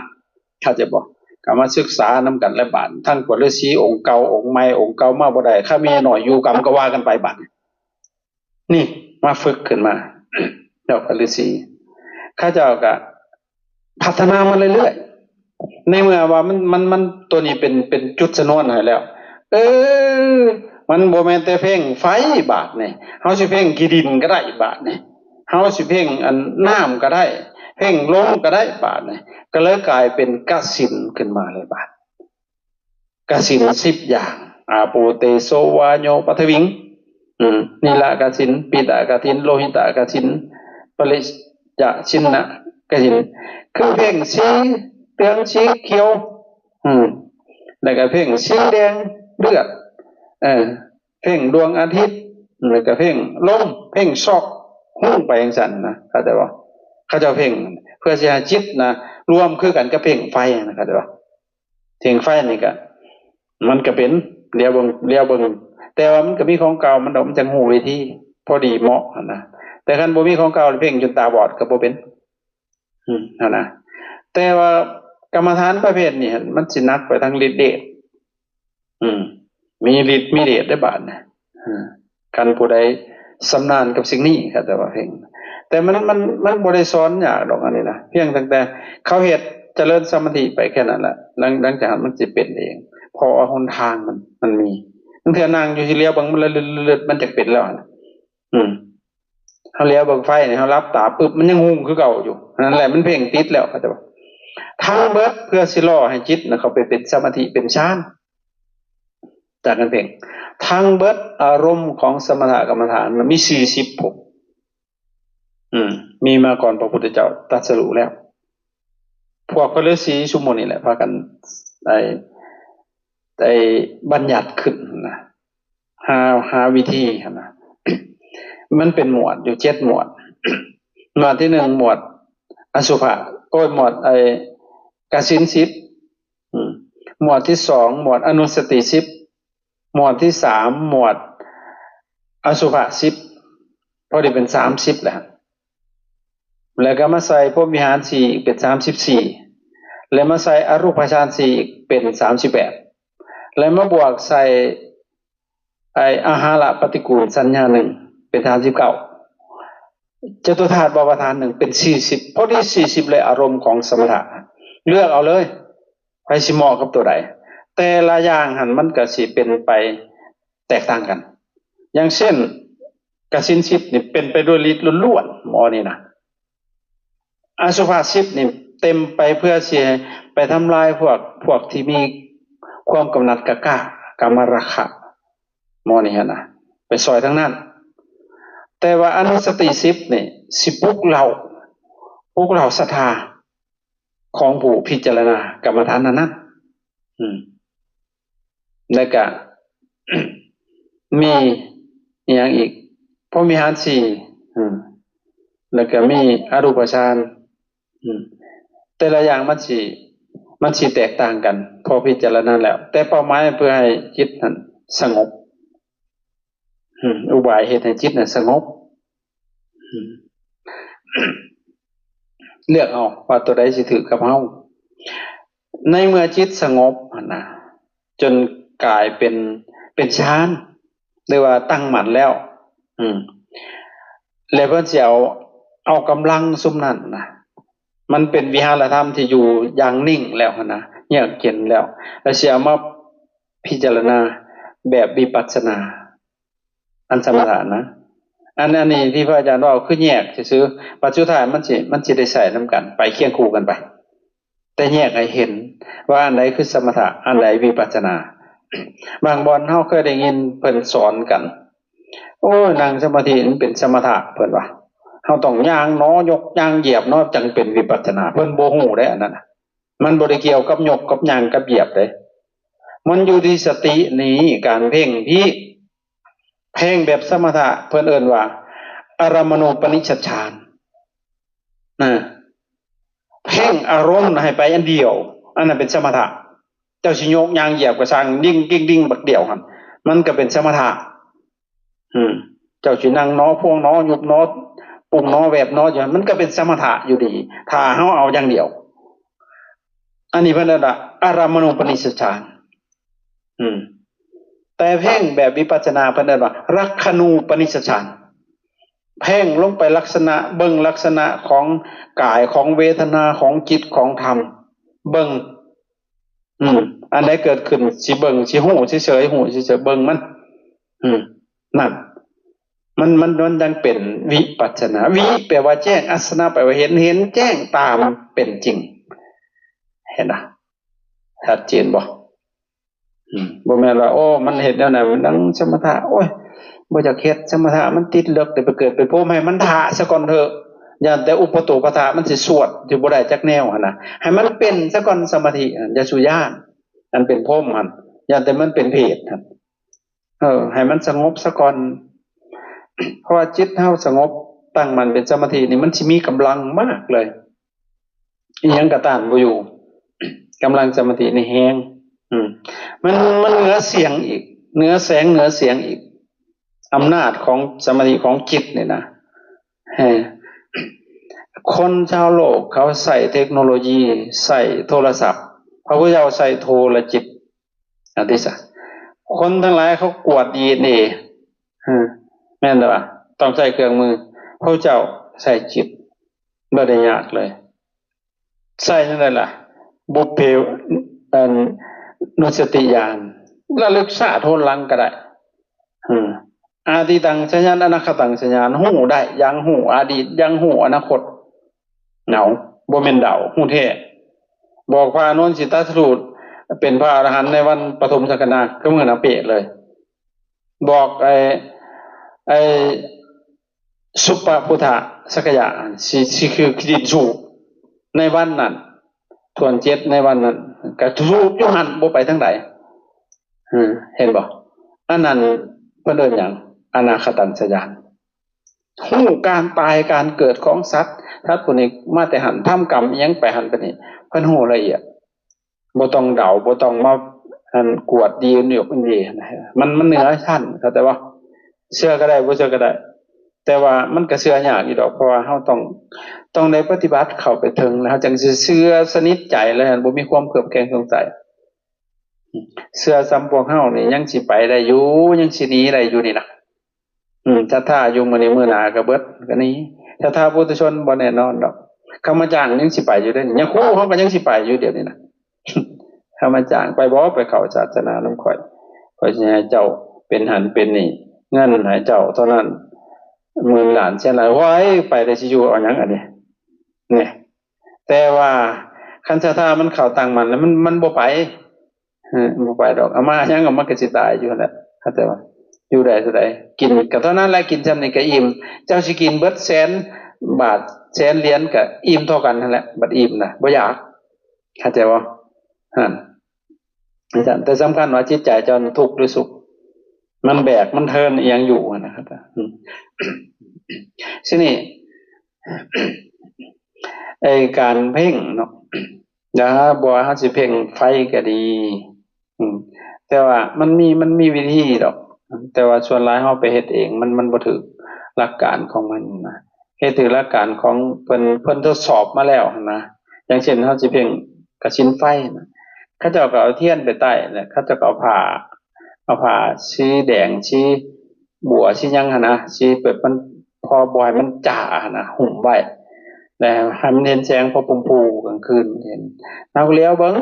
ເຂົ້າໃຈບໍ່? ກໍມາສຶກສານຳກັນແຫຼະບາດ ທັງພວກລືສີອົງເກົ່າ ອົງໃໝ່ ອົງເກົ່າມາບໍ່ໄດ້ ຄະເມນ້ອຍຢູ່ກຳ ກໍວ່າກັນໄປບາດນີ້ ນີ້ມາຝຶກຂຶ້ນມາ ເຈົ້າກໍລືສີ ເຂົາເຈົ້າກໍພັດທະນາມາເລື້ອຍໆ ໃນເມື່ອວ່າມັນ ມັນ ມັນ ຕົວນີ້ເປັນ ເປັນຈຸດຊະນວນໃຫ້ແລ້ວ ເອີ ມັນບໍ່ແມ່ນແຕ່ເພັ່ງໄຟບາດນີ້ ເຮົາຊິເພັ່ງຂີ້ດິນກໍໄດ້ບາດນີ້ ເຮົາຊິເພັ່ງອັນນ້ຳກໍໄດ້ ເພັ່ງລົມກໍໄດ້ບາດນີ້ ກໍເລີຍກາຍເປັນກະສິນຂຶ້ນມາເລີຍບາດ ກະສິນສິບຢ່າງ ອາໂປເຕໂຊວາໂຍປະທະວິງ ອືມ ນີລະກະສິນ ປີຕະກະສິນ ໂລຫິຕະກະສິນ ປະລິຈະຊິນນະກະສິນ ຄືເພັ່ງສີເຫຼືອງ ສີຂຽວ ອືມ ແລ້ວກໍເພັ່ງສີແດງ ເລືອດ ເອີ ເພັ່ງດວງອາທິດ ແລ້ວກໍເພັ່ງລົມ ເພັ່ງຊອກ ຮຸ່ງໄປຈັ່ງຊັ້ນນະ ເຂົ້າໃຈບໍ່? ເຂົາເຈົ້າເພັ່ງເພື່ອຊິໃຫ້ຈິດນະ ລວມຄືກັນກັບເພັ່ງໄຟນະ ເຂົ້າໃຈບໍ່? ເພັ່ງໄຟນີ້ກໍ ມັນກໍເປັນ ຫຼຽວເບິ່ງ ຫຼຽວເບິ່ງ ແຕ່ວ່າມັນກໍມີຂອງເກົ່າມັນດອກ ມັນຈັ່ງຮູ້ວິທີ ພໍດີເໝາະຫັ້ນນະ ແຕ່ຄັນບໍ່ມີຂອງເກົ່າ ເພັ່ງຈົນຕາບອດກໍບໍ່ເປັນ ອືມ ຫັ້ນນະ ແຕ່ວ່າກຳມະຖານປະເພດນີ້ຫັ້ນ ມັນຊິໜັກໄປທາງລິດເດດ ອືມ ມີລິດມີເດດໄດ້ບາດນະ ເອີ ຄັນຜູ້ໃດຊຳນານກັບສິ່ງນີ້ ເຂົາເຈົ້າວ່າເພັ່ງ ແຕ່ມັນ ມັນ ມັນບໍ່ໄດ້ສອນຍາກດອກອັນນີ້ນະ ພຽງຕັ້ງແຕ່ເຂົາເຮັດຈະເລີນສະມາທິໄປແຄ່ນັ້ນລະ ຫຼັງ ຫຼັງຈາກນັ້ນມັນຊິເປັນເອງ ເພາະວ່າຫົນທາງມັນ ມັນມີ ບາງເທື່ອນັ່ງຢູ່ຊິຫຼຽວເບິ່ງມັນລະລຶດໆ ມັນຈະເປັນແລ້ວຫັ້ນນະ ອືມ ເຮົາຫຼຽວເບິ່ງໄຟນີ້ ເຮົາຫຼັບຕາປຶບ ມັນຍັງຮຸ່ງຄືເກົ່າຢູ່ ນັ້ນແຫຼະ ມັນເພັ່ງຕິດແລ້ວ ເຂົ້າໃຈບໍ່? ທັງເບິດເພື່ອຊິຫຼໍ່ໃຫ້ຈິດນະ ເຂົ້າໄປເປັນສະມາທິ ເປັນຊານ ຈາກນັ້ນເພງ ທັງເບິດອາລົມຂອງສະມະຖະກຳມະຖານ ມັນມີສີ່ສິບພົບ ອືມ ມີມາກ່ອນພະພຸດທະເຈົ້າຕັດສະຮູ້ແລ້ວ ພວກພະລືສີຊຸມໝູ່ນີ້ແຫຼະ ພາກັນໄດ້ ໄດ້ບັນຍັດຂຶ້ນນະ ຫາ ຫາວິທີຫັ້ນນະ ມັນເປັນໝວດຢູ່ເຈັດໝວດ ໝວດທີໜຶ່ງ ໝວດອະສຸພະ ໂອ້ຍ ໝວດໄອ້ກະສິນສິບ ອືມ ໝວດທີສອງ ໝວດອະນຸສະຕິສິບ ໝວດທີສາມ ໝວດອະສຸພະສິບ ພໍດີເປັນສາມສິບແລ້ວ ແລ້ວກໍມາໃສ່ພົມວິຫານສີ່ ເປັນສາມສິບສີ່ ແລ້ວມາໃສ່ອະຮູບປະຊານສີ່ ເປັນສາມສິບແປດ ແລ້ວມາບວກໃສ່ ໄອ້ອາຫາລະປະຕິກູນສັນຍາໜຶ່ງ ເປັນສາມສິບເກົ້າ ຈະຕຸທາດວາປະທານໜຶ່ງ ເປັນສີ່ສິບ ພໍດີສີ່ສິບເລີຍ ອາລົມຂອງສະມະຖະ ເລືອກເອົາເລີຍ ໃຜຊິເໝາະກັບຕົວໃດ ແຕ່ລະຢ່າງຫັ້ນມັນກະຊິເປັນໄປແຕກຕ່າງກັນ ຢ່າງເຊັ່ນ ກະສິນສິບນີ້ເປັນໄປດ້ວຍລິດລ້ວນໆ ໝໍນີ້ນະ ອະສຸພະສິບນີ້ເຕັມໄປເພື່ອຊິໄປທຳລາຍພວກ ພວກທີ່ມີຄວາມກຳໜັດກະກະ ກາມະລາຄະ ໝໍນີ້ຫັ້ນນະ ໄປຊ່ອຍທາງນັ້ນ ແຕ່ວ່າອະນຸສະຕິສິບນີ້ຊິປຸກເລົາ ປຸກເລົາສັດທາຂອງຜູ້ພິຈາລະນາກຳມະຖານນັ້ນໆ ອືມ ແລ້ວກະ ມີອີ່ຫຍັງອີກ ພົມວິຫານສີ່ ອືມ ແລ້ວກະມີອະຮູບປະຊານ ອືມ ແຕ່ລະຢ່າງມັນຊິ ມັນຊິແຕກຕ່າງກັນ ພໍພິຈາລະນາແລ້ວ ແຕ່ເປົ້າໝາຍເພື່ອໃຫ້ຈິດນັ້ນສະຫງົບ ອືມ ອຸບາຍເຮັດໃຫ້ຈິດນັ້ນສະຫງົບ ອືມ ເລືອກເອົາວ່າຕົວໃດຊິຖືກກັບເຮົາ ໃນເມື່ອຈິດສະຫງົບຫັ້ນນະ ຈົນກາຍເປັນ ເປັນຊານ ຫຼືວ່າຕັ້ງໝັ້ນແລ້ວ ອືມ ແລ້ວເພິ່ນຊິເອົາ ເອົາກຳລັງຊຸມນັ້ນນະ ມັນເປັນວິຫາລະທຳທີ່ຢູ່ຢ່າງນິ່ງແລ້ວຫັ້ນນະ ເຍືອກເຢັນແລ້ວ ແລ້ວຊິເອົາມາພິຈາລະນາແບບວິປັດສະນາ ອັນສະມະຖະນະ ອັນ ອັນນີ້ທີ່ພະອາຈານເວົ້າຄືແຍກຊື່ໆ ບັດສຸດທ້າຍມັນຊິ ມັນຊິໄດ້ໃຊ້ນຳກັນ ໄປຄຽງຄູ່ກັນໄປ ແຕ່ແຍກໃຫ້ເຫັນວ່າອັນໃດຄືສະມະຖະ ອັນໃດວິປັດສະນາ ບາງບ່ອນເຮົາເຄີຍໄດ້ຍິນເພິ່ນສອນກັນ ໂອ້ຍ ນັ່ງສະມາທິມັນເປັນສະມະຖະ ເພິ່ນວ່າ ເຮົາຕ້ອງຍ່າງໜໍ ຍົກຍ່າງຢຽບໜໍ ຈັ່ງເປັນວິປັດສະນາ ເພິ່ນບໍ່ຮູ້ເດ້ອັນນັ້ນນະ ມັນບໍ່ໄດ້ກ່ຽວກັບຍົກກັບຍ່າງກັບຢຽບເດ້ ມັນຢູ່ທີ່ສະຕິນີ້ ການເພັ່ງທີ່ ເພັ່ງແບບສະມະຖະ ເພິ່ນເອີ້ນວ່າ ອາລະມະນູປະນິດສັດຖານ ນະ ເພັ່ງອາລົມໃຫ້ໄປອັນດຽວ ອັນນັ້ນເປັນສະມະຖະ ເຈົ້າຊິໂຍກຍ່າງຢຽບກໍຊ່າງ ດິ້ງກິ້ງດິ້ງບັກດຽວຫັ້ນ ມັນກໍເປັນສະມະຖະ ອືມ ເຈົ້າຊິນັ່ງໜໍ ພວງໜໍ ຍຸບໜໍ ປຸງໜໍ ແວບໜໍຢູ່ຫັ້ນ ມັນກໍເປັນສະມະຖະຢູ່ດີ ຖ້າເຮົາເອົາຢ່າງດຽວ ອ ອັນນີ້ເພິ່ນເອີ້ນວ່າອາລະມະນູປະນິດສະຖານ. ອືມ ແຕ່ເພງແບບວິປັດສະນາເພິ່ນເອີ້ນວ່າລັກຂະນູປະນິດສະຖານ. ເພງລົງໄປລັກສະນະ ເບິ່ງລັກສະນະຂອງກາຍ ຂອງເວທະນາ ຂອງຈິດ ຂອງທຳ ເບິ່ງ ອືມ ອັນໃດເກີດຂຶ້ນ ຊິເບິ່ງ ຊິຮູ້ເສີຍໆ ຮູ້ເສີຍໆ ເບິ່ງມັນ ອືມ ນັ້ນ ມັນ ມັນ ມັນຍັງເປັນວິປັດສະນາ. ວິແປວ່າແຈ້ງ ອັດສະນະແປວ່າເຫັນ ເຫັນແຈ້ງຕາມເປັນຈິງ. ເຫັນນະ? ຊັດເຈນບໍ່? ອືມ ບໍ່ແມ່ນວ່າ ໂອ້ ມັນເຮັດແນວນັ້ນ ມັນນັ່ງສະມະຖະ ໂອ້ຍ ບໍ່ຢາກເຮັດສະມະຖະ ມັນຕິດເລິກ ໄດ້ໄປເກີດເປັນພົມ ໃຫ້ມັນຖ້າສາກ່ອນເຖາະ. ຢ້ານແຕ່ອຸປະໂຕປະທະ ມັນຊິສວດ ຊິບໍ່ໄດ້ຈັກແນວຫັ້ນນະ. ໃຫ້ມັນເປັນສາກ່ອນສະມາທິຫັ້ນ ຢ່າສູ່ຢ້ານ ອັນເປັນພົມຫັ້ນ ຢ້ານແຕ່ມັນເປັນເຜດຫັ້ນ. ເອີ ໃຫ້ມັນສະຫງົບສາກ່ອນ ເພາະວ່າຈິດເຮົາສະຫງົບ ຕັ້ງໝັ້ນເປັນສະມາທິນີ້ ມັນຊິມີກຳລັງມາກເລີຍ. ອີ່ຫຍັງກໍຕ້ານບໍ່ຢູ່ ກຳລັງສະມາທິນີ້ແຮງ. ອືມ ມັນ ມັນເໜືອສຽງອີກ ເໜືອແສງ ເໜືອສຽງອີກ ອຳນາດຂອງສະມາທິຂອງຈິດນີ້ນະ. ເອີ ຄົນຊາວໂລກເຂົາໃຊ້ເທັກໂນໂລຢີ ໃຊ້ໂທລະສັບ ພະພຸດທະເຈົ້າໃຊ້ໂທລະຈິດ. ອັນທີ່ສາມ ຄົນທັງຫຼາຍເຂົາກວດດີເອັນເອ ເອີ ແມ່ນແລ້ວວ່າ ຕ້ອງໃຊ້ເຄື່ອງມື ພະເຈົ້າໃຊ້ຈິດ ບໍ່ໄດ້ຍາກເລີຍ. ໃຊ້ຈັ່ງໃດລະ? ບຸບເພ ອັນ ນຸສະຕິຍານ ລະລຶກຊາດໂທນຫຼັງກໍໄດ້. ເອີ ອາທິຕັງຊະຍານ ອະນາຄະຕັງຊະຍານ ຮູ້ໄດ້ຢ່າງຮູ້ອະດີດ ຢ່າງຮູ້ອະນາຄົດ. ເອົາ ບໍ່ແມ່ນເດົາ ຮູ້ແທ້. ບອກພະອານົນຊິຕັດສະຮູ້ເປັນພະອະລະຫັນໃນວັນປະຖົມສັກກະນາ ຄືມື້ນະເປະເລີຍ. ບອກໄອ້ ໄອ້ສຸປະພຸດທະສັກກະຍະ ຊິ ຊິຄືຂີ້ດິນສູບໃນວັນນັ້ນ ຖ້ວນເຈັດໃນວັນນັ້ນ ກະສູບຢູ່ຫັ້ນ ບໍ່ໄປທາງໃດ. ເຫັນບໍ່? ອັນນັ້ນເພິ່ນເອີ້ນຫຍັງ? ອະນາຄະຕັນຊະຍານ. ຮູ້ການຕາຍການເກີດຂອງສັດ ສັດພວກນີ້ມາແຕ່ຫັ້ນ ທຳກຳອີ່ຫຍັງໄປຫັ້ນໄປນີ້ ເພິ່ນຮູ້ລະອຽດ. ບໍ່ຕ້ອງເດົາ ບໍ່ຕ້ອງມາ ອັນ ກວດດີນຢູ່ຄົນເດ ມັນ ມັນເໜືອຊັ້ນ ເຂົ້າໃຈບໍ່? ເຊື່ອກໍໄດ້ ບໍ່ເຊື່ອກໍໄດ້ ແຕ່ວ່າມັນກໍເຊື່ອຍາກຢູ່ດອກ ເພາະວ່າເຮົາຕ້ອງ ຕ້ອງໄດ້ປະຕິບັດເຂົ້າໄປເຖິງ ແລ້ວເຮົາຈັ່ງຊິເຊື່ອສະໜິດໃຈເລີຍ ບໍ່ມີຄວາມເຄືອບແຄງສົງໄສ. ເຊື່ອສ່ຳພວກເຮົານີ້ຍັງຊິໄປໄດ້ຢູ່ ຍັງຊິໜີໄດ້ຢູ່ນີ້ນະ. ອືມ ສັດທາຢູ່ມື້ນີ້ ມື້ໜ້າກໍເບິດ ກໍໜີ. ສັດທາປຸຖຸຊົນບໍ່ແນ່ນອນດອກ. ເຂົາມາຈ້າງຍັງຊິໄປຢູ່ເດ້ ຍາຄູເຮົາກໍຍັງຊິໄປຢູ່ດຽວນີ້ນະ. ເຂົາມາຈ້າງໄປບໍ່ ໄປເຂົ້າສາສະໜານຳຂ້ອຍ ຂ້ອຍຊິໃຫ້ເຈົ້າເປັນຫັ້ນເປັນນີ້ ເງິນໃຫ້ເຈົ້າເທົ່ານັ້ນ ໝື່ນລ້ານແສນລ້ານ. ໂອ້ຍ ໄປແລ້ວຊິຢູ່ເອົາຫຍັງອັນນີ້ ນີ້. ແຕ່ວ່າຄັນສັດທາມັນເຂົ້າຕັ້ງໝັ້ນແລ້ວ ມັນ ມັນບໍ່ໄປ ເອີ ບໍ່ໄປດອກ. ເອົາມາຫຍັງ ເອົາມາກໍຊິຕາຍຢູ່ຫັ້ນແຫຼະ. ເຂົ້າໃຈບໍ່? ຢູ່ໄດ້ເທົ່າໃດ ກິນກໍເທົ່ານັ້ນແຫຼະ ກິນຊ່ຳນີ້ກໍອີ່ມ. ເຈົ້າຊິກິນເບິດແສນບາດ ແສນຫຼຽນກໍອີ່ມເທົ່າກັນຫັ້ນແຫຼະ ບັດອີ່ມນະ ບໍ່ຢາກ. ເຂົ້າໃຈບໍ່? ຫັ້ນ ແຕ່ສຳຄັນວ່າຈິດໃຈເຈົ້າທຸກຫຼືສຸກ ມັນແບກ ມັນເທີນອີ່ຫຍັງຢູ່ຫັ້ນນະ. ອືມ ທີນີ້ ໄອ້ການເພັ່ງເນາະ ຢ່າ ບໍ່ວ່າເຮົາຊິເພັ່ງໄຟກໍດີ ອືມ ແຕ່ວ່າມັນມີ ມັນມີວິທີດອກ ແຕ່ວ່າສ່ວນຫຼາຍເຮົາໄປເຮັດເອງ ມັນ ມັນບໍ່ຖືກຫຼັກການຂອງມັນນະ. ເຮັດຖືກຫຼັກການຂອງເພິ່ນ ເພິ່ນທົດສອບມາແລ້ວຫັ້ນນະ. ຢ່າງເຊັ່ນ ເຮົາຊິເພັ່ງກະສິນໄຟນະ ເຂົາເຈົ້າກໍເອົາທຽນໄປໄຕ້ ແລ້ວເຂົາເຈົ້າກໍເອົາຜ້າ ເອົາຜ້າສີແດງ ສີບົວ ສີຫຍັງຫັ້ນນະ ສີແບບມັນພໍບໍ່ໃຫ້ມັນຈ້າຫັ້ນນະ ຫຸ້ມໄວ້ ແລ້ວໃຫ້ມັນເຫັນແສງພໍພູ່ໆ ກາງຄືນມັນເຫັນ. ເຮົາກໍຫຼຽວເບິ່ງ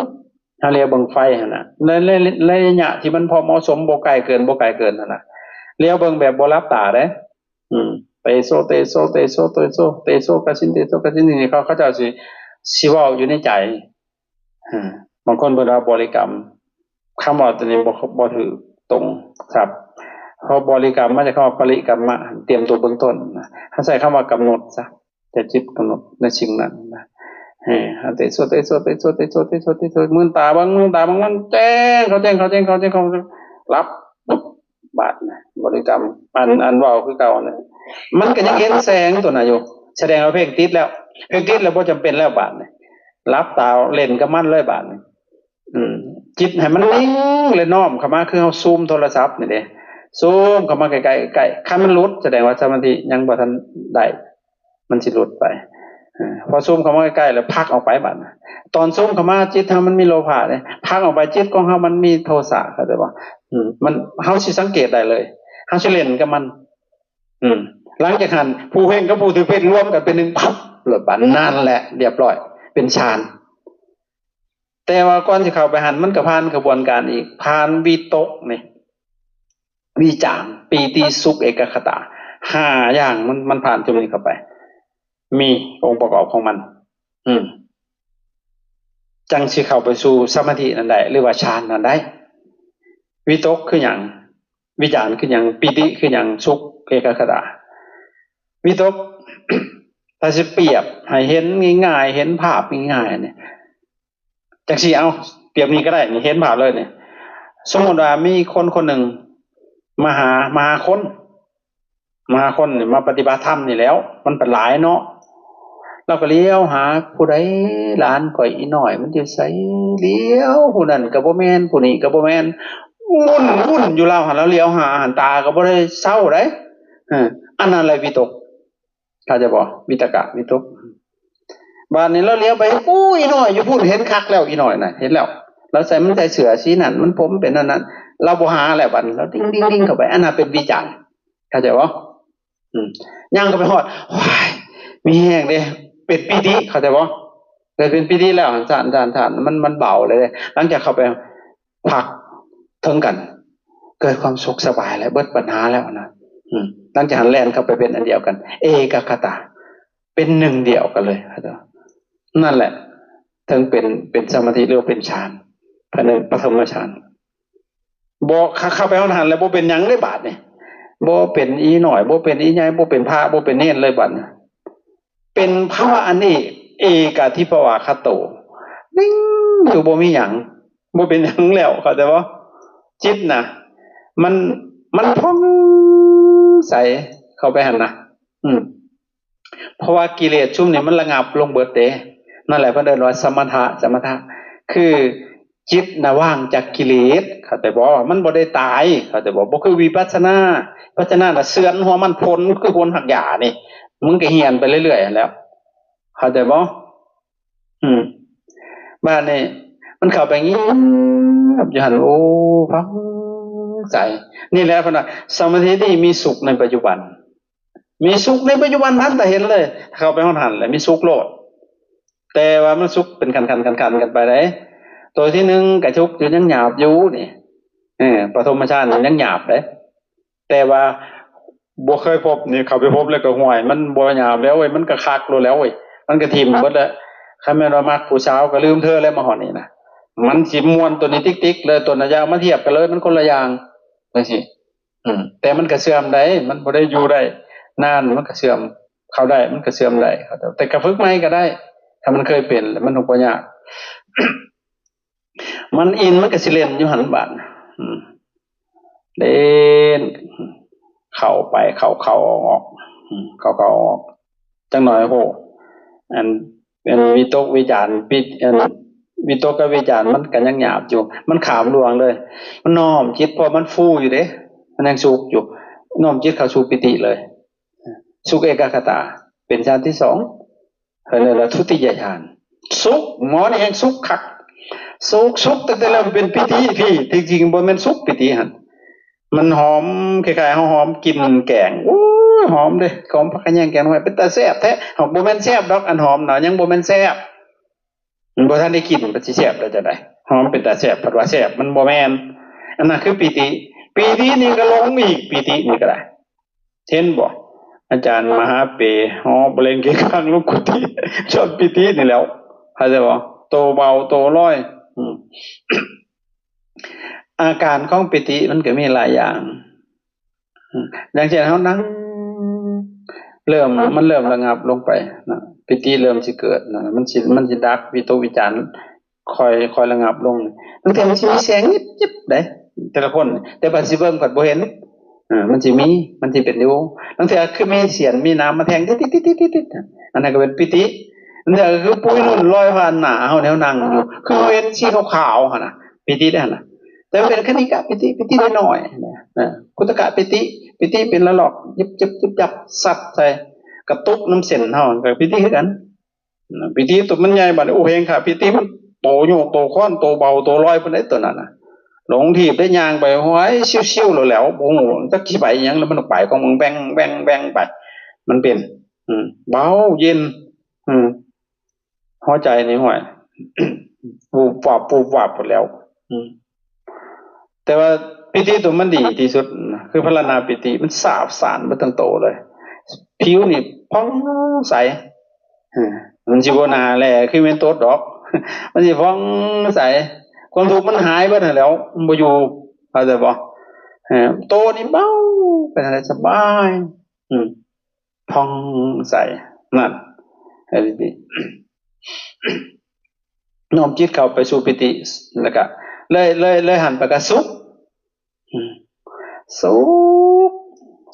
ເຮົາຫຼຽວເບິ່ງໄຟຫັ້ນນະ ໃນ ໃນ ໃນໄລຍະທີ່ມັນພໍເໝາະສົມ ບໍ່ໃກ້ເກີນ ບໍ່ໄກເກີນຫັ້ນນະ. ຫຼຽວເບິ່ງແບບບໍ່ຫຼັບຕາເດ້ ອືມ ເຕໂຊ ເຕໂຊ ເຕໂຊ ເຕໂຊ ເຕໂຊ ກະສິນ ເຕໂຊ ກະສິນ ນີ້ ເຂົາ ເຂົາເຈົ້າຊິ ຊິເວົ້າຢູ່ໃນໃຈ. ເອີ ບາງຄົນເພິ່ນວ່າບໍລິກຳ ຄຳເວົ້າຕົວນີ້ບໍ່ ບໍ່ຖືກຕົງສັບ ເພາະບໍລິກຳມາຈາກຄຳວ່າປະລິກຳມະ ຕຽມຕົວເບື້ອງຕົ້ນນະ. ເຮົາໃຊ້ຄຳວ່າກຳນົດຊະ ແຕ່ຈິດກຳນົດໃນສິ່ງນັ້ນນະ. ເອີ ເຕໂຊ ເຕໂຊ ເຕໂຊ ເຕໂຊ ເຕໂຊ ເຕໂຊ ມືນຕາເບິ່ງ ມືນຕາເບິ່ງ ມັນແຈ້ງ ເຂົາແຈ້ງ ເຂົາແຈ້ງ ເຂົາແຈ້ງ ເຂົາຫຼັບ ບາດນະ ບໍລິກຳ ອັນ ອັນເວົ້າຄືເກົ່ານະ ມັນກໍຍັງເຫັນແສງຕົວນັ້ນຢູ່ ສະແດງວ່າເພັ່ງຕິດແລ້ວ ເພັ່ງຕິດແລ້ວບໍ່ຈຳເປັນແລ້ວບາດນີ້ ຫຼັບຕາເຫຼັ້ນກັບມັນເລີຍບາດນີ້. ອືມ ຈິດໃຫ້ມັນນິ່ງ ແລະ ນ້ອມເຂົ້າມາ ຄືເຮົາຊູມໂທລະສັບນີ້ເດ້ ຊູມເຂົ້າມາໃກ້ໆ ໃກ້ໆ ຄັນມັນຫຼຸດ ສະແດງວ່າສະມາທິຍັງບໍ່ທັນໄດ້ ມັນຊິຫຼຸດໄປ. ເອີ ພໍຊູມເຂົ້າມາໃກ້ໆ ແລ້ວພັກອອກໄປບາດນະ. ຕອນຊູມເຂົ້າມາ ຈິດເຮົາມັນມີໂລພະເດ້, ພັກອອກໄປ ຈິດຂອງເຮົາມັນມີໂທສະ, ເຂົ້າໃຈບໍ່? ອືມ ມັນ ເຮົາຊິສັງເກດໄດ້ເລີຍ, ເຮົາຊິຫຼິ້ນກັບມັນ. ອືມ ຫຼັງຈາກຫັ້ນ ຜູ້ເພງກັບຜູ້ຖືກເພງລວມກັນເປັນໜຶ່ງ ປັບ ແລ້ວບາດນັ້ນແຫຼະ ລຽບຮ້ອຍ ເປັນฌານ. ແຕ່ວ່າກ່ອນຊິເຂົ້າໄປຫັ້ນ ມັນກໍຜ່ານຂະບວນການອີກ, ຜ່ານວິຕົກນີ້ ວິຈານ, ປີຕິ, ສຸກ, ເອກະຄະຕາ ຫ້າຢ່າງ ມັນ ມັນຜ່ານຈຸດນີ້ເຂົ້າໄປ, ມີອົງປະກອບຂອງມັນ. ອືມ ຈັ່ງຊິເຂົ້າໄປສູ່ສະມາທິນັ້ນໄດ້ ຫຼືວ່າฌານນັ້ນໄດ້. ວິຕົກຄືຫຍັງ? ວິຈານຄືຫຍັງ? ປີຕິຄືຫຍັງ? ສຸກ, ເອກະຄະຕາ. ວິຕົກ ຖ້າຊິປຽບໃຫ້ເຫັນງ່າຍໆ ເຫັນພາບງ່າຍໆນີ້ ຈັ່ງຊີ້ ເອົາ ປຽບນີ້ກໍໄດ້ນີ້ ເຫັນພາບເລີຍນີ້. ສົມມຸດວ່າມີຄົນຄົນໜຶ່ງມາຫາ ມາຫາຄົນ ມາຫາຄົນນີ້ ມາປະຕິບັດທຳນີ້ແຫຼ້ວ ມັນເປັນຫຼາຍເນາະ. ລາວກໍຫຼຽວຫາ ຜູ້ໃດຫຼານຂ້ອຍອີນ້ອຍມັນຢູ່ໃສ? ຫຼຽວ ຜູ້ນັ້ນກໍບໍ່ແມ່ນ ຜູ້ນີ້ກໍບໍ່ແມ່ນ ວຸ່ນ ວຸ່ນຢູ່ລາວຫັ້ນ ລາວຫຼຽວຫາຫັ້ນ ຕາກໍບໍ່ໄດ້ເຊົາໃດ. ເອີ ອັນນັ້ນແຫຼະວິຕົກ. ເຂົ້າໃຈບໍ່? ວິຕະກະ ວິຕົກ. ບາດນີ້ລາວຫຼຽວໄປ ໂອ້ ອີນ້ອຍຢູ່ພຸ້ນ ເຫັນຄັກແລ້ວ ອີນ້ອຍນະ ເຫັນແລ້ວ ລາວໃສ່ ມັນໃສ່ເສື້ອສີນັ້ນ ມັນຜົມເປັນອັນນັ້ນ ລາວບໍ່ຫາແລ້ວ ບາດນີ້ລາວດິ້ງໆໆເຂົ້າໄປ ອັນນັ້ນເປັນວິຈານ. ເຂົ້າໃຈບໍ່? ອືມ ຍ່າງເຂົ້າໄປຮອດ ໂອ້ຍ ມີແຮງເດ້ ເປັນປີຕິ ເຂົ້າໃຈບໍ່? ເກີດເປັນປີຕິແລ້ວ ຊານ ຊານ ຊານ ມັນ ມັນເບົາເລີຍເດ້. ຫຼັງຈາກເຂົ້າໄປ ພັກເຖິງກັນ ເກີດຄວາມສຸກສະບາຍແລ້ວ ເບິດບັນຫາແລ້ວນະ. ອືມ ຫຼັງຈາກນັ້ນແລ່ນເຂົ້າໄປເປັນອັນດຽວກັນ ເອກະຄະຕາ ເປັນໜຶ່ງດຽວກັນເລີຍ ນັ້ນແຫຼະ ເຖິງເປັນ ເປັນສະມາທິ ຫຼືວ່າເປັນฌານ ພາຍໃນປະຖົມມະຊານ. ບໍ່ ເຂົ້າ ເຂົ້າໄປຮອດຫັ້ນແລ້ວ ບໍ່ເປັນຫຍັງເລີຍບາດນີ້ ບໍ່ເປັນອີນ້ອຍ ບໍ່ເປັນອີໃຫຍ່ ບໍ່ເປັນພະ ບໍ່ເປັນເນນເລີຍບາດນີ້. ເປັນພາວະອັນເອກ ເອກາທິພະວາຄະໂຕ ນິ່ງຢູ່ ບໍ່ມີຫຍັງ ບໍ່ເປັນຫຍັງແລ້ວ ເຂົ້າໃຈບໍ່? ຈິດນະ ມັນ ມັນຜ່ອງໃສເຂົ້າໄປຫັ້ນນະ. ອືມ ເພາະວ່າກິເລດຊຸມນີ້ມັນລະງັບລົງເບິດເດ້. ນັ້ນແຫຼະເພິ່ນເອີ້ນວ່າສະມະຖະ ສະມະຖະ ຄື ຈິດນະວ່າງຈາກກິເລດ ເຂົ້າໃຈບໍ່? ມັນບໍ່ໄດ້ຕາຍ ເຂົ້າໃຈບໍ່? ບໍ່ຄືວິປັດສະນາ ວິປັດສະນານະເຊືອນຫົວມັນ ພົ້ນຄືພົ້ນຮາກຫຍ້ານີ້ ມຶງກໍຮຽນໄປເລື້ອຍໆຫັ້ນແຫຼ້ວ ເຂົ້າໃຈບໍ່? ອືມ ບາດນີ້ມັນເຂົ້າໄປງຽບຢູ່ຫັ້ນ ໂອ້ ຟັງໃຈ ນີ້ແຫຼະເພິ່ນວ່າ ສະມາທິນີ້ມີສຸກໃນປັດຈຸບັນ ມີສຸກໃນປັດຈຸບັນ ທັນຕາເຫັນເລີຍ ເຂົ້າໄປຮອດຫັ້ນແຫຼະ ມີສຸກໂລດ. ແຕ່ວ່າມັນສຸກເປັນຂັ້ນໆ ຂັ້ນໆ ກັນໄປເດ້. ໂຕທີໜຶ່ງກໍທຸກຢູ່ ຍັງຫຍາບຢູ່ນີ້ ເອີ ປະຖົມມະຊານຍັງຫຍາບເດ້. ແຕ່ວ່າບໍ່ເຄີຍພົບນີ້ ເຂົ້າໄປພົບແລ້ວກໍ ຫ້ວຍ ມັນບໍ່ຫຍາບແລ້ວເວີຍ ມັນກໍຄັກໂລດແລ້ວເວີຍ ມັນກໍຖິ້ມເບິດແລ້ວ. ຄັນແມ່ນວ່າມັກຜູ້ສາວກໍລືມເທີແລ້ວ ມາຮອດນີ້ນະ ມັນຊິມ່ວນໂຕນີ້ຕິກໆເລີຍ ໂຕນັ້ນຢ່າເອົາມາທຽບກັນເລີຍ ມັນຄົນລະຢ່າງ ຈັ່ງຊີ້. ອືມ ແຕ່ມັນກໍເສື່ອມໄດ້ ມັນບໍ່ໄດ້ຢູ່ໄດ້ນານ ມັນກໍເສື່ອມ ເຂົ້າໄດ້ ມັນກໍເສື່ອມໄດ້ ແຕ່ກໍຝຶກໃໝ່ກໍໄດ້ ຖ້າມັນເຄີຍເປັນແລ້ວ ມັນບໍ່ຍາກ ມັນອິນ ມັນກໍຊິເຫຼັ້ນຢູ່ຫັ້ນບາດ ອືມ ເຫຼັ້ນ ເຂົ້າໄປ ເຂົ້າ ເຂົ້າ ອອກ ອືມ ເຂົ້າ ເຂົ້າ ອອກ ຈັກໜ້ອຍ ໂຫ ອັນ ອັນວິຕົກວິຈານ ວິ ອັນວິຕົກກັບວິຈານ ມັນກໍຍັງຫຍາບຢູ່ ມັນຂ້າມລ່ວງເລີຍ ມັນນ້ອມຈິດ ເພາະມັນຟູຢູ່ເດ້ ມັນຍັງສຸກຢູ່ ນ້ອມຈິດເຂົ້າສູ່ປີຕິເລີຍ ສຸກເອກະຄະຕາ ເປັນຊານທີສອງ ເອີ້ນວ່າທຸຕິຍະຊານ ສຸກ ໝໍນີ້ແຮ່ງສຸກຄັກ ສຸກ ສຸກຕັ້ງແຕ່ເລີ່ມເປັນປີຕິພີ້ ທີ່ຈິງບໍ່ແມ່ນສຸກປີຕິຫັ້ນ ມັນຫອມ ຄ້າຍໆເຮົາຫອມກິ່ນແກງ ໂອ້ຍ ຫອມເດ້ ຫອມຜັກຂະແຍງແກງໜໍ່ໄມ້ ເປັນຕາແຊບແທ້ ຫາກບໍ່ແມ່ນແຊບດອກ ອັນຫອມນະ ຍັງບໍ່ແມ່ນແຊບ ມັນບໍ່ທັນໄດ້ກິນ ມັນຊິແຊບໄດ້ຈັ່ງໃດ ຫອມເປັນຕາແຊບ ພັດວ່າແຊບ ມັນບໍ່ແມ່ນ ອັນນັ້ນຄືປີຕິ ປີຕິນີ້ກໍຫຼົງອີກ ປີຕິນີ້ກໍໄດ້ ເຫັນບໍ່ ອາຈານມະຫາເປ ຫໍ່ບໍ່ເລັງເກຄາງລົງກຸຕິ ຍ້ອນປີຕິນີ້ແຫຼ້ວ ເຂົ້າໃຈບໍ່ ໂຕເບົາໂຕລອຍ ອືມ ອາການຂອງປີຕິມັນກໍມີຫຼາຍຢ່າງ ຢ່າງເຊັ່ນເຮົານັ່ງ ເລີ່ມ ມັນເລີ່ມລະງັບລົງໄປນະ ປີຕິເລີ່ມຊິເກີດນະ ມັນຊິ ມັນຊິດັບວິຕົກວິຈານ ຄ່ອຍ ຄ່ອຍລະງັບລົງ ບາງເທື່ອມັນຊິມີແສງຫຍິບໆເດ້ ແຕ່ລະຄົນ ແຕ່ບາດຊິເບິ່ງພັດບໍ່ເຫັນ ເອີ ມັນຊິມີ ມັນຊິເປັນຢູ່ ບາງເທື່ອຄືມີສຽນມີໜາມມາແທງຕິດໆໆໆ ອັນນັ້ນກໍເປັນປີຕິ ບາງເທື່ອກໍຄືປຸຍນຸ່ນລອຍຜ່ານໜ້າເຮົາແນວນັ່ງຢູ່ ຄືເຮົາເຫັນສີຂາວໆຫັ້ນນະ ປີຕິເດ້ຫັ້ນນະ ແຕ່ເປັນຄະນິກະປີຕິ ປີຕິນ້ອຍໆ ເອີ ຄຸດທະກະປີຕິ ປີຕິເປັນລະລອກ ຢິບໆ ຢັບໆ ຊັດໃສ່ ກະຕຸກນຳເສັ້ນເຮົາ ກໍປີຕິຄືກັນ ນະ ປີຕິຕົວມັນໃຫຍ່ ບາດນີ້ ໂອ້ ເພງຂາ ປີຕິມັນໂຕໂຍກໂຕຄ້ອນ ໂຕເບົາໂຕລອຍພຸ້ນເດ້ ຕົວນັ້ນນະ ຫຼົງທີບໄດ້ ຍ່າງໄປ ຫ້ວຍ ຊິວໆ ໂລດແຫຼ້ວ ບໍ່ຮູ້ຈັກຊິໄປຫຍັງ ແລ້ວມັນໄປຂອງມັນ ແວ່ງໆໆໄປ ມັນເປັນ ອືມ ເບົາເຢັນ ອືມ ຫົວໃຈນີ້ ຫ້ວຍ ວູບວາບວູບວາບພຸ້ນແຫຼ້ວ ອືມ ແຕ່ວ່າປີຕິຕົວມັນດີທີ່ສຸດນະ ຄືພາລານາປີຕິ ມັນສາບສານເບິດທັງໂຕເລີຍ ຜິວນີ້ຜ່ອງໃສ ເອີ ມັນຊິບໍ່ໜາແຫຼ້ຄືແມ່ນຕົດດອກ ມັນຊິຜ່ອງໃສ ຄວາມທຸກມັນຫາຍເບິດຫັ້ນແຫຼ້ວ ມັນບໍ່ຢູ່ ເຂົ້າໃຈບໍ່? ເອີ ໂຕນີ້ເບົາ ເປັນໄດ້ສະບາຍ ອືມ ຜ່ອງໃສ ນັ້ນ ໃຫ້ດີ ນ້ອມຈິດເຂົ້າໄປສູ່ປີຕິ ແລ້ວກະເລີຍ ເລີຍ ເລີຍຫັນໄປກະສຸກ ອືມ ສຸກ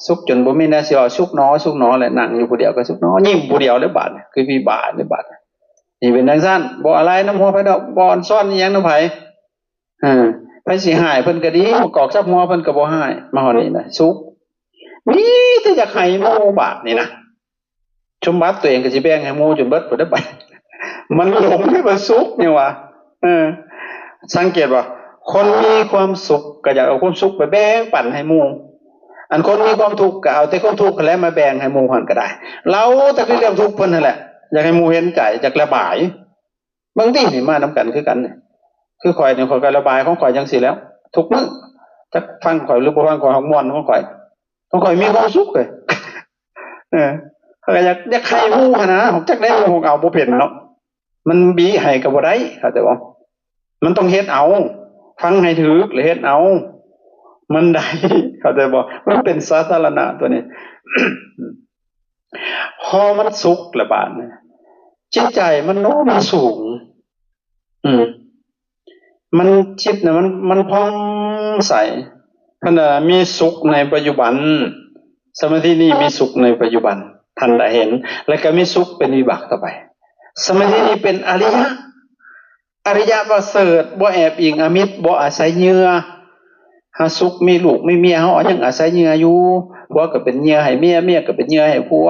ສຸກຈົນບໍ່ມີແນວຊິເວົ້າ ສຸກໜໍ ສຸກໜໍ ແລະ ນັ່ງຢູ່ຜູ້ດຽວກະສຸກໜໍ ຍິ້ມຜູ້ດຽວເລີຍບາດນີ້ ຄືມີບາດນີ້ບາດນີ້ ເປັນຈັ່ງຊັ້ນ ບໍ່ອາໄລນຳຫົວໃຜດອກ ບໍ່ອອນຊອນອີ່ຫຍັງນຳໃຜ ເອີ ໃຜຊິຮ້າຍເພິ່ນກະດີ ມາກອກຈັບຫົວເພິ່ນກະບໍ່ຮ້າຍ ມາຮອດນີ້ນະ ສຸກ ມີແຕ່ຢາກໃຫ້ໝູ່ບາດນີ້ນະ ສົມບັດຕົວເອງກະຊິແບ່ງໃຫ້ໝູ່ຈົນເບິດພຸ້ນເດ້ ມັນຫຼົງໃນວ່າສຸກ ຫຍັງວ່າ ເອີ ສັງເກດບໍ່ ຄົນມີຄວາມສຸກກະຢາກເອົາຄວາມສຸກໄປແບ່ງປັນໃຫ້ໝູ່ ອັນຄົນມີຄວາມທຸກກະເອົາແຕ່ຄວາມທຸກຫັ້ນແຫຼະມາແບ່ງໃຫ້ໝູ່ຫັ້ນກະໄດ້ ເລົ່າແຕ່ເລື່ອງທຸກເພິ່ນຫັ້ນແຫຼະ ຢາກໃຫ້ໝູ່ເຫັນໃຈ ຢາກລະບາຍ ບາງທີນີ້ມານຳກັນຄືກັນນີ້ ຄືຂ້ອຍນີ້ ຂ້ອຍກະລະບາຍຂອງຂ້ອຍຈັ່ງຊີ້ແຫຼ້ວ ທຸກມື້ ຈັກຟັງຂ້ອຍຫຼືບໍ່ຟັງຂ້ອຍ ຮອກມ່ວນຂອງຂ້ອຍ ຂອງຂ້ອຍມີຄວາມສຸກເລີຍ ເອີ ຂ້ອຍກະຢາກ ຢາກໃຫ້ໝູ່ຫັ້ນນະ ຈັກແນວ ເອົາບໍ່ເປັນເນາະ ມັນບີໃຫ້ກະບໍ່ໄດ້ ເຂົ້າໃຈບໍ່? ມັນຕ້ອງເຮັດເອົາ ຟັງໃຫ້ຖືກ ແລະ ເຮັດເອົາ ມັນໄດ້ ເຂົ້າໃຈບໍ່? ມັນເປັນສາທາລະນະຕົວນີ້ ພໍມັນສຸກລະບາດນີ້ ຈິດໃຈມັນໂນ້ມສູງ ອືມ ມັນ ຈິດນະ ມັນ ມັນຜ່ອງໃສ ເພິ່ນວ່າມີສຸກໃນປັດຈຸບັນ ສະມາທິນີ້ມີສຸກໃນປັດຈຸບັນ ທ່ານໄດ້ເຫັນ ແລະ ກະມີສຸກເປັນວິບາກຕໍ່ໄປ ສະມາທິນີ້ເປັນອະລິຍະ ອະລິຍະປະເສີດ ບໍ່ແອບອີງອາມິດ ບໍ່ອາໄສເຫຍື່ອ ຫາສຸກມີລູກມີເມຍ ເຮົາຍັງອາໄສເຫຍື່ອຢູ່ ຜົວກະເປັນເຫຍື່ອໃຫ້ເມຍ ເມຍກະເປັນເຫຍື່ອໃຫ້ຜົວ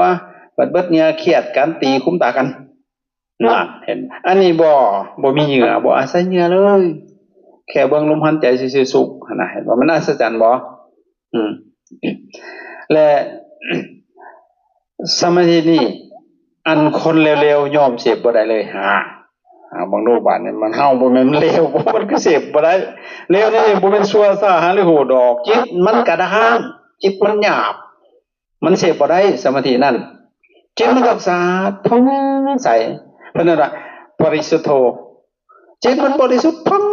ບັດເບິດເຫຍື່ອຄຽດກັນ ຕີຂຸມຕາກັນ ນັ້ນ ເຫັນ ອັນນີ້ບໍ່ ບໍ່ມີເຫຍື່ອ ບໍ່ອາໄສເຫຍື່ອເລີຍ ແຄ່ເບິ່ງລົມຫາຍໃຈຊື່ໆ ສຸກຫັ້ນນະ ເຫັນບໍ່? ມັນອັດສະຈັນບໍ່? ອືມ ແລະ ສະມາທິນີ້ ອັນຄົນເລວໆ ຍອມເສບບໍ່ໄດ້ເລີຍ ຫາ ຫາເບິ່ງດູບາດນີ້ ມັນເຮົາບໍ່ແມ່ນມັນເລວ ມັນຄືເສບບໍ່ໄດ້ ເລວນີ້ບໍ່ແມ່ນຊົ່ວຊ້າຫາລິໂຫດດອກ ຈິດມັນກະດ້າງ ຈິດມັນຫຍາບ ມັນເສບບໍ່ໄດ້ສະມາທິນັ້ນ ຈິດມັນຮັກສາຜ່ອງໃສ ເພິ່ນເອີ້ນວ່າ ປະລິສຸດໂທ ຈິດມັນບໍລິສຸດຜ່ອງ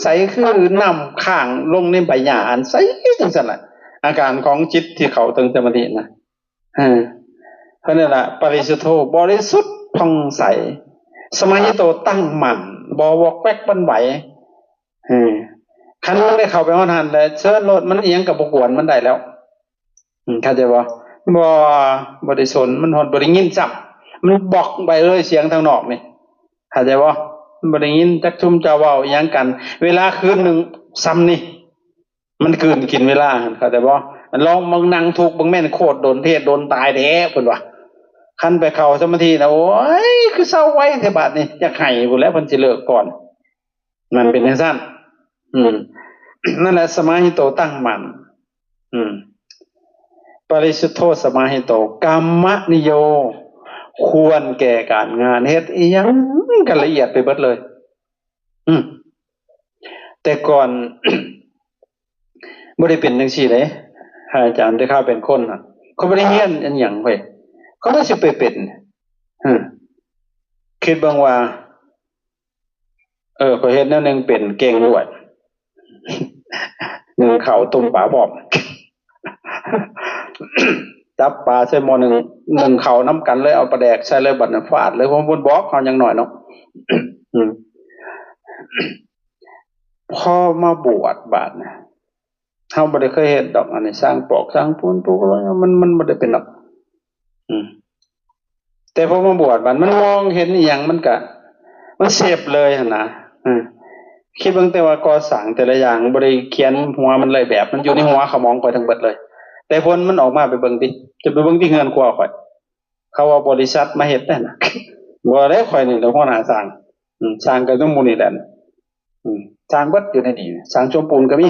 ໃສຄືນ້ຳຄ້າງລົງໃນໃບຫຍ້າອັນໃສຈັ່ງຊັ້ນລະ ອາການຂອງຈິດທີ່ເຂົ້າເຖິງສະມາທິນະ ເອີ ເພິ່ນເອີ້ນວ່າ ປະລິສຸດໂທ ບໍລິສຸດຜ່ອງໃສ ສະມາຫິໂຕ ຕັ້ງໝັ້ນ ບໍ່ວອກແວກຫວັ່ນໄຫວ ເອີ ຄັນມັນໄດ້ເຂົ້າໄປຮອດຫັ້ນແລ້ວ ເຊີນໂລດ ມັນອີ່ຫຍັງກະບໍ່ກວນມັນໄດ້ແລ້ວ ອືມ ເຂົ້າໃຈບໍ່? ບໍ່ ບໍ່ໄດ້ສົນ ມັນຮອດບໍ່ໄດ້ຍິນຊ້ຳ ມັນບລັອກໄປເລີຍສຽງທາງນອກນີ້ ເຂົ້າໃຈບໍ່? ມັນບໍ່ໄດ້ຍິນຈັກຊຸມເຈົ້າເວົ້າອີ່ຫຍັງກັນ ເວລາຄືນໜຶ່ງຊ່ຳນີ້ ມັນກືນກິນເວລາຫັ້ນ ເຂົ້າໃຈບໍ່? ລອງມານັ່ງທຸກເບິ່ງ ແມ່ນໂຄດດົນເທດດົນຕາຍແທ້ ເພິ່ນວ່າ ຄັນໄປເຂົ້າສະມາທິນະ ໂອ້ຍ ຄືເຊົາໄວແທ້ບາດນີ້ ຢາກໄຫ້ພຸ້ນແຫຼະ ເພິ່ນຊິເລີກກ່ອນ ມັນເປັນຈັ່ງຊັ້ນ ອືມ ນັ້ນແຫຼະ ສະມາຫິໂຕ ຕັ້ງໝັ້ນ ອືມ ປະລິສຸດໂທ ສະມາຫິໂຕ ກຳມະນິໂຍ ຄວນແກ່ການງານ ເຮັດອີ່ຫຍັງກະລະອຽດໄປເບິດເລີຍ ອືມ ແຕ່ກ່ອນ ບໍ່ໄດ້ເປັນຈັ່ງຊີ້ເດ້ ອາຈານ ແຕ່ຂ້າເປັນຄົນນະ ຂ້ອຍບໍ່ໄດ້ຮຽນອີ່ຫຍັງເວີຍ ຂ້ອຍກະຊິໄປເປັນ ຮຶ ຄິດເບິ່ງວ່າ ເອີ ຂ້ອຍເຮັດແນວໜຶ່ງເປັນ ເກັ່ງລວດ ໜຶ້ງເຂົ້າ ຕົ້ມປາພ້ອມ ຈັບປາໃສ່ໝໍ້ໜຶ້ງ ໜຶ້ງເຂົ້ານຳກັນເລີຍ ເອົາປາແດກໃສ່ເລີຍ ບາດນັ້ນຟາດເລີຍ ເພິ່ນບໍ່ບອກເຮົາ ຍັງນ້ອຍເນາະ ອືມ ພໍມາບວດບາດນະ ເຮົາບໍ່ໄດ້ເຄີຍເຮັດດອກ ອັນນີ້ຊ່າງປອກຊ່າງປູນປູ ມັນ ມັນບໍ່ໄດ້ເປັນດອກ ອືມ ແຕ່ພໍມາບວດບາດ ມັນມອງເຫັນອີ່ຫຍັງ ມັນກະ ມັນເສບເລີຍຫັ້ນນະ ເອີ ຄິດເບິ່ງ ແຕ່ວ່າກໍ່ສ້າງແຕ່ລະຢ່າງ ບໍ່ໄດ້ຂຽນຫົວມັນເລີຍ ແບບມັນຢູ່ໃນຫົວຂະໝອງຂ້ອຍທັງເບິດເລີຍ ແຕ່ຜົນມັນອອກມາ ໄປເບິ່ງຕິ ຈະໄປເບິ່ງທີ່ເຮືອນຄົວຂ້ອຍ ເຂົາເອົາບໍລິສັດມາເຮັດນັ້ນນະ ບໍ່ໄດ້ ຂ້ອຍນີ້ແຫຼະຫົວໜ້າຊ່າງ ອືມ ຊ່າງກໍນຳໝູ່ນີ້ແຫຼະ ອືມ ຊ່າງເບິດຢູ່ໃນນີ້ ຊ່າງສົມປູນກໍມີ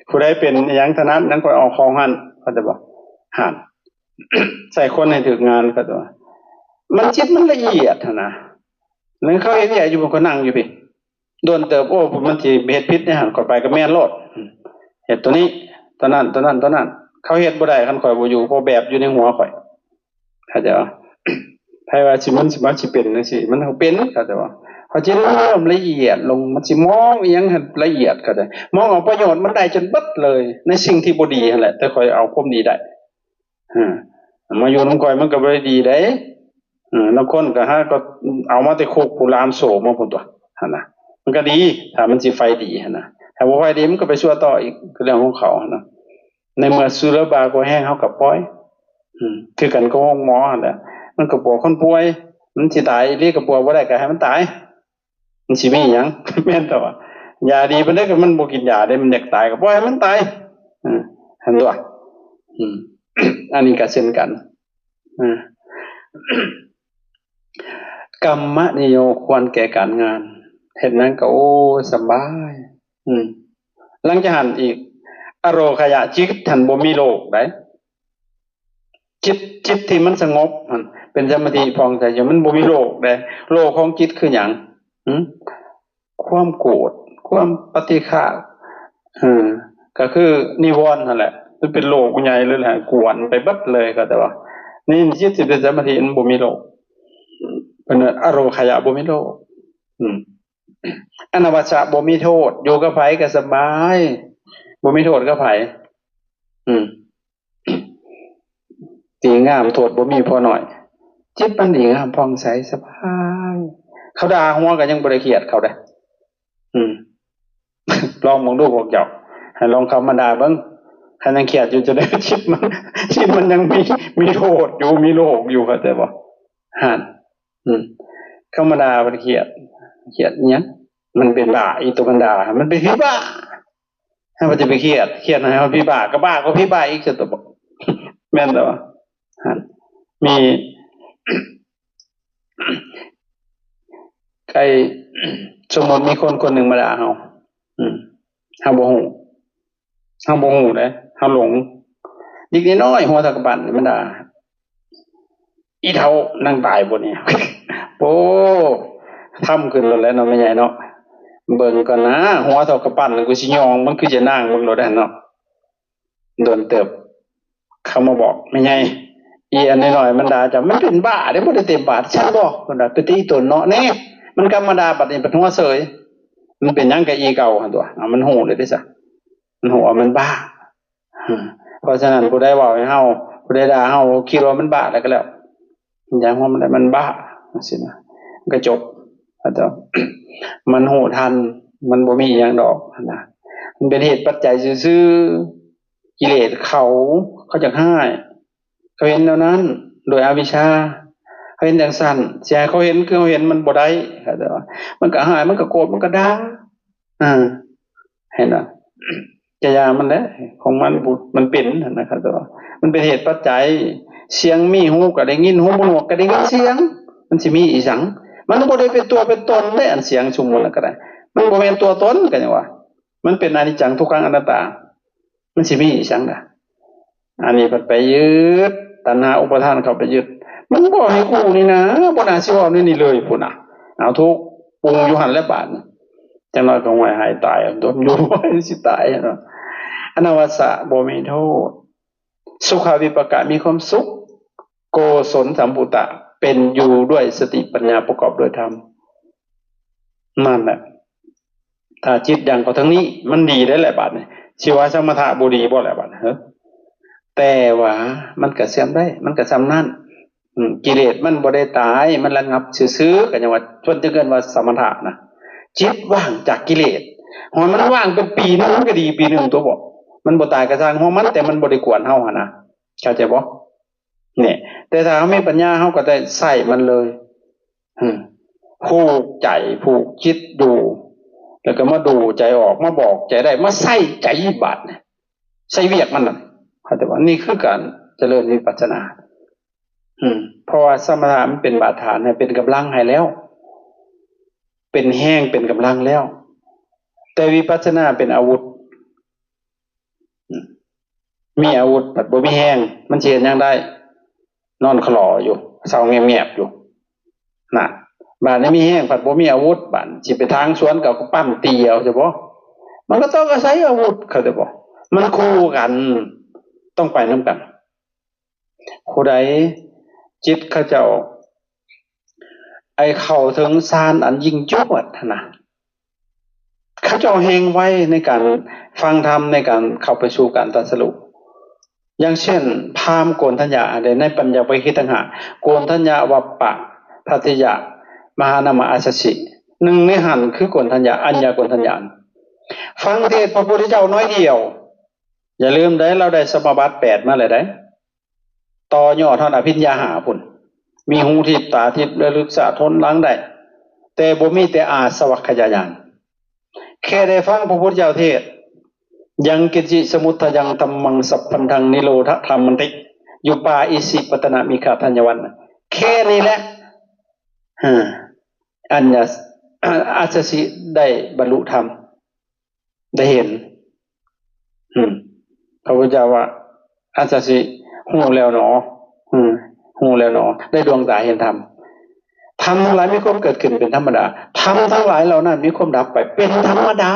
ຜູ້ໃດເປັນອີ່ຫຍັງຖະໜັດຫຍັງ ຂ້ອຍເອົາເຂົ້າຫັ້ນ ເຂົ້າໃຈບໍ່? ຫັ້ນ ໃສ່ຄົນໃຫ້ຖືກງານ ເຂົ້າໃຈບໍ່? ມັນ ຈິດມັນລະອຽດຫັ້ນນະ ແລ້ວເຂົາເຮັດວຽກຢູ່ ເພິ່ນກໍນັ່ງຢູ່ພີ້ ດົນເຕີບ ໂອ້ ມັນຊິເຮັດຜິດໃນຫັ້ນ ຂ້ອຍໄປກໍແມ່ນໂລດ ເຮັດໂຕນີ້ ໂຕນັ້ນ ໂຕນັ້ນ ໂຕນັ້ນ ເຂົາເຮັດບໍ່ໄດ້ ຄັນຂ້ອຍບໍ່ຢູ່ ເພາະແບບຢູ່ໃນຫົວຂ້ອຍ ເຂົ້າໃຈບໍ່? ໃຜວ່າຊິ ມັນຊິມາ ຊິເປັນຈັ່ງຊີ້ ມັນກໍເປັນ ເຂົ້າໃຈບໍ່? ເຂົາຊິເລີ່ມລະອຽດລົງ ມັນຊິມອງອີ່ຫຍັງໃຫ້ລະອຽດ ເຂົ້າໃຈ? ມອງເອົາປະໂຫຍດມັນໄດ້ຈົນເບິດເລີຍ ໃນສິ່ງທີ່ບໍ່ດີຫັ້ນແຫຼະ ແຕ່ຂ້ອຍເອົາຄວາມດີໄດ້ ເອີ ມາຢູ່ນຳຂ້ອຍມັນກໍບໍ່ໄດ້ດີໃດ໋ ເອີ ລາງຄົນກໍຫາກໍເອົາມາແຕ່ຄຸກພຸ້ນ ລາມໂສ້ມາພຸ້ນຕົວະ ຫັ້ນນະ ມັນກໍດີ ຖ້າມັນຊິໄຟດີຫັ້ນນະ ຖ້າບໍ່ໄຟດີມັນກໍໄປຊົ່ວຕໍ່ອີກ ກໍເລື່ອງຂອງເຂົາຫັ້ນນະ ໃນເມື່ອສຸລະບາກໍແຮງ ເຮົາກໍປ່ອຍ ອືມ ຄືກັນກັບໂຮງໝໍຫັ້ນແຫຼະ ມັນກໍປວດຄົນປ່ວຍ ມັນຊິຕາຍອີ່ຫຼີກໍປົວບໍ່ໄດ້ ກໍໃຫ້ມັນຕາຍ ມັນຊິມີຫຍັງ ແມ່ນແຕ່ວ່າ ຢາດີປານໃດກໍມັນບໍ່ກິນຢາເດ້ ມັນຢາກຕາຍກໍປ່ອຍໃຫ້ມັນຕາຍ ເອີ ຫັ້ນຕົວະ ອືມ ອັນນີ້ກໍເຊັ່ນກັນ ເອີ ກຳມະນິໂຍ ຄວນແກ່ການງານ ເຮັດຫຍັງກໍ ໂອ້ ສະບາຍ ອືມ ຫຼັງຈາກຫັ້ນອີກ ອະໂລຄະຍະ ຈິດຫັ້ນບໍ່ມີໂລກໃດ໋ ຈິດ ຈິດທີ່ມັນສະຫງົບຫັ້ນ ເປັນສະມາທິຜ່ອງໃສຢູ່ ມັນບໍ່ມີໂລກເດ້ ໂລກຂອງຈິດຄືຫຍັງ? ຫື? ຄວາມໂກດ ຄວາມປະຕິຄະ ເອີ ກໍຄືນິວອນຫັ້ນແຫຼະ ມັນເປັນໂລກໃຫຍ່ເລີຍແຫຼະ ກວນໄປເບິດເລີຍ ເຂົ້າໃຈບໍ່? ນີ້ຈິດທີ່ເປັນສະມາທິ ມັນບໍ່ມີໂລກ ເພິ່ນວ່າອະໂລຄະຍະ ບໍ່ມີໂລກ ອືມ ອະນະວັດຊະ ບໍ່ມີໂທດ ຢູ່ກັບໃຜກໍສະບາຍ ບໍ່ມີໂທດກັບໃຜ ອືມ ດີງາມໂທດບໍ່ມີພໍໜ້ອຍ ຈິດມັນດີງາມຜ່ອງໃສສະບາຍ ເຂົາດ່າຫົວກໍຍັງບໍ່ໄດ້ຄຽດເຂົາເດ້ ອືມ ລອງເບິ່ງດູພວກເຈົ້າ ໃຫ້ລອງເຂົ້າມາດ່າເບິ່ງ ຄັນຍັງຄຽດຢູ່ ຈະໄດ້ ຈິດມັນ ຈິດມັນຍັງມີ ມີໂທດຢູ່ ມີໂລກຢູ່ ເຂົ້າໃຈບໍ່? ຫັ້ນ ອືມ ເຂົ້າມາດ່າມັນຄຽດ ຄຽດຫຍັງ? ມັນເປັນບ້າ ອີໂຕມັນດ່າ ມັນເປັນຜີບ້າ ເຮົາກໍຈະໄປຄຽດ ຄຽດໃຫ້ເຮົາຜີບ້າ ກໍບ້າກວ່າຜີບ້າອີກ ຊັ້ນຕົວະ ແມ່ນແລ້ວ ຫັ້ນ ມີ ໄອ້ ສົມມຸດມີຄົນຄົນໜຶ່ງມາດ່າເຮົາ ອືມ ເຮົາບໍ່ຮູ້ ເຮົາບໍ່ຮູ້ເດ້ ເຮົາຫຼົງ ເດັກນ້ອຍໆ ຫົວເທົ່າກຳປັ້ນ ມາດ່າ ອີເຖົ້ານາງຕາຍບໍ່ນີ້ ໂອ້ ທຳຂຶ້ນໂລດແຫຼະເນາະ ແມ່ໃຫຍ່ເນາະ ເບິ່ງກ່ອນນາ ຫົວເທົ່າກຳປັ້ນ ກູຊິຍ່ອງ ມັນຄືຈະນາງເບິ່ງໂລດຫັ້ນເນາະ ດົນເຕີບ ເຂົາມາບອກ ແມ່ໃຫຍ່ ອີອັນນ້ອຍໆ ມັນດ່າເຈົ້າ ມັນເປັນບ້າເດ້ ບໍ່ໄດ້ເຕັມບ້າ ຊັ້ນບໍ່ ເພິ່ນວ່າ ເປັນຕາອີຕົນເນາະ ແນ່ ມັນກັບມາດ່າ ບັດນີ້ເປັນຫົວເສີຍ ມັນເປັນຫຍັງກັບອີເກົ່າຫັ້ນຕົວະ ເອົາ ມັນຮູ້ແລ້ວເດ້ຊະ ມັນຮູ້ວ່າມັນບ້າ ເພາະສະນັ້ນ ຜູ້ໃດເວົ້າໃຫ້ເຮົາ ຜູ້ໃດດ່າເຮົາ ຄິດວ່າມັນບ້າແລ້ວກໍແລ້ວ ຢ່າງວ່າມັນ ມັນບ້າ ຈັ່ງຊີ້ນະ ມັນກໍຈົບ ມັນຮູ້ທັນ ມັນບໍ່ມີຫຍັງດອກຫັ້ນນະ ມັນເປັນເຫດປັດໄຈຊື່ໆ ກິເລດເຂົາ ເຂົາຢາກຮ້າຍ ເຂົາເຫັນແນວນັ້ນ ໂດຍອະວິຊາ ເຂົາເຫັນຈັ່ງຊັ້ນ ຊິໃຫ້ເຂົາເຫັນຄືເຮົາເຫັນມັນບໍ່ໄດ້ ເຂົາເຈົ້າວ່າ ມັນກໍຮ້າຍ ມັນກໍໂກດ ມັນກໍດ່າ ອ່າ ເຫັນບໍ່? ກະຢ່າມັນແຫຼະ ຂອງມັນ ມັນເປັນຫັ້ນນະ ເຂົາເຈົ້າວ່າ ມັນເປັນເຫດປັດໄຈ ສຽງມີຫູກໍໄດ້ຍິນ ຫູບໍ່ໜວກກໍໄດ້ຍິນສຽງ ມັນຊິມີອີ່ຫຍັງ? ມັນບໍ່ໄດ້ເປັນຕົວເປັນຕົນເດ້ ອັນສຽງຊຸມໝູ່ນັ້ນກໍໄດ້ ມັນບໍ່ແມ່ນຕົວຕົນ ກໍຍັງວ່າ ມັນເປັນອະນິດຈັງ ທຸກຂັງ ອະນັດຕາ ມັນຊິມີອີ່ຫຍັງລະ? ອັນນີ້ເພິ່ນໄປຍຶດ ຕັນຫາອຸປາທານເຂົ້າໄປຍຶດ ມັນບໍ່ໃຫ້ຮູ້ນີ້ນາ ບໍ່ໜ້າຊິເວົ້າແນວນີ້ເລີຍພຸ້ນນະ ເອົາ ທຸກປຸງຢູ່ຫັ້ນແຫຼະບາດນີ້ ຈັກໜ້ອຍກໍຫວຍຫາຍຕາຍ ດົນຢູ່ ຊິຕາຍເນາະ ອະນະວັດຊະ ບໍ່ມີໂທດ ສຸຂະວິປາກະ ມີຄວາມສຸກ ໂກສົນສຳພູຕະ ເປັນຢູ່ດ້ວຍສະຕິປັນຍາ ປະກອບດ້ວຍທຳ ນັ້ນແຫຼະ ຖ້າຈິດຍັງເຂົ້າທາງນີ້ ມັນດີໄດ້ແຫຼະບາດນີ້ ຊິວ່າສະມະຖະບໍ່ດີບໍ່ແຫຼະບາດນີ້ ແຕ່ວ່າມັນກະເສື່ອມໄດ້ ມັນກະສ່ຳນັ້ນ ກິເລດມັນບໍ່ໄດ້ຕາຍ ມັນລະງັບຊື່ໆ ກໍຍັງວ່າ ເພິ່ນຈຶ່ງເອີ້ນວ່າສະມະຖະນະ ຈິດວ່າງຈາກກິເລດ ໃຫ້ມັນວ່າງເປັນປີໜຶ່ງ ມັນກະດີປີໜຶ່ງຕົວະ ມັນບໍ່ຕາຍກະຊ່າງຂອງມັນ ແຕ່ມັນບໍ່ໄດ້ກວນເຮົາຫັ້ນນະ ເຂົ້າໃຈບໍ່? ນີ້ ແຕ່ຖ້າເຮົາມີປັນຍາ ເຮົາກໍໄດ້ໃຊ້ມັນເລີຍ ອືມ ຜູກໃຈ ຜູກຈິດຢູ່ ແລ້ວກໍມາດູໃຈອອກ ມາບອກໃຈໄດ້ ມາໃສ່ໃຈບາດນີ້ ໃສ່ວຽກມັນນະ ເຂົ້າໃຈບໍ່? ນີ້ຄືການຈະເລີນວິປັດສະນາ ອືມ ເພາະວ່າສະມະຖະມັນເປັນບາດຖານໃຫ້ ເປັນກຳລັງໃຫ້ແລ້ວ ເປັນແຮງເປັນກຳລັງແລ້ວ ແຕ່ວິປັດສະນາເປັນອາວຸດ. ອືມ ມີອາວຸດພັດບໍ່ມີແຮງ ມັນຊິເຮັດຫຍັງໄດ້? ນອນຂະຫຼໍຢູ່ ເຊົາແງບໆຢູ່ ນະ ບາດນີ້ມີແຮງພັດບໍ່ມີອາວຸດ ບາດຊິໄປທາງສວນກໍປ້ຳຕີເອົາ ໃຊ່ບໍ່? ມັນກໍຕ້ອງອາໄສອາວຸດ ເຂົ້າໃຈບໍ່? ມັນຄູ່ກັນ ຕ້ອງໄປນຳກັນ. ຜູ້ໃດຈິດເຂົາເຈົ້າ ໄອ້ເຂົ້າເຖິງຊານອັນຍິ່ງຍອດຫັ້ນນະ ເຂົາເຈົ້າແຮງໄວໃນການຟັງທຳ ໃນການເຂົ້າໄປສູ່ການຕັດສະຮູ້. ຢ່າງເຊັ່ນ ພາມໂກນທັນຍະເດ້ ໃນປັນຍາວະກິດຕັງຫະ ໂກນທັນຍະ ວັບປະ ພັດຕິຍະ ມະຫານາມະ ອັດສະສິ ໜຶ່ງໃນຫັ້ນຄືໂກນທັນຍະ ອັນຍາໂກນທັນຍານ. ຟັງເທດພະພຸດທະເຈົ້າໜ້ອຍດຽວ ຢ່າລືມເດ້ ລາວໄດ້ສະມາບັດແປດມາແລ້ວເດ້. ຕໍ່ຍອດຮອດອະພິນຍາຫ້າພຸ້ນ ມີຫູທິບຕາທິບ ລະລຶກຊາດຫົນຫຼັງໄດ້ ແຕ່ບໍ່ມີແຕ່ອາສະວັກຂະຍາຍານ. ແຄ່ໄດ້ຟັງພະພຸດທະເຈົ້າເທດ ຍັງກິນຈິສະມຸດທະຍັງທຳມັງສັບພັນທັງນິໂຣທະທາມັນຕິ ຢູ່ປ່າອິສິປະຕະນະມິຄະທັນຍະວັນ ແຄ່ນີ້ແຫຼະ ເອີ ອັນຍາ ອັດສະສິໄດ້ບັນລຸທຳ ໄດ້ເຫັນ ອືມ ພະພຸດທະເຈົ້າວ່າ ອັດສະສິ ຮູ້ແລ້ວໜໍ ອືມ ຮູ້ແລ້ວໜໍ ໄດ້ດວງຕາເຫັນທຳ. ທຳທັງຫຼາຍມີຄວາມເກີດຂຶ້ນເປັນທຳມະດາ ທຳທັງຫຼາຍເຫຼົ່ານັ້ນມີຄວາມດັບໄປເປັນທຳມະດາ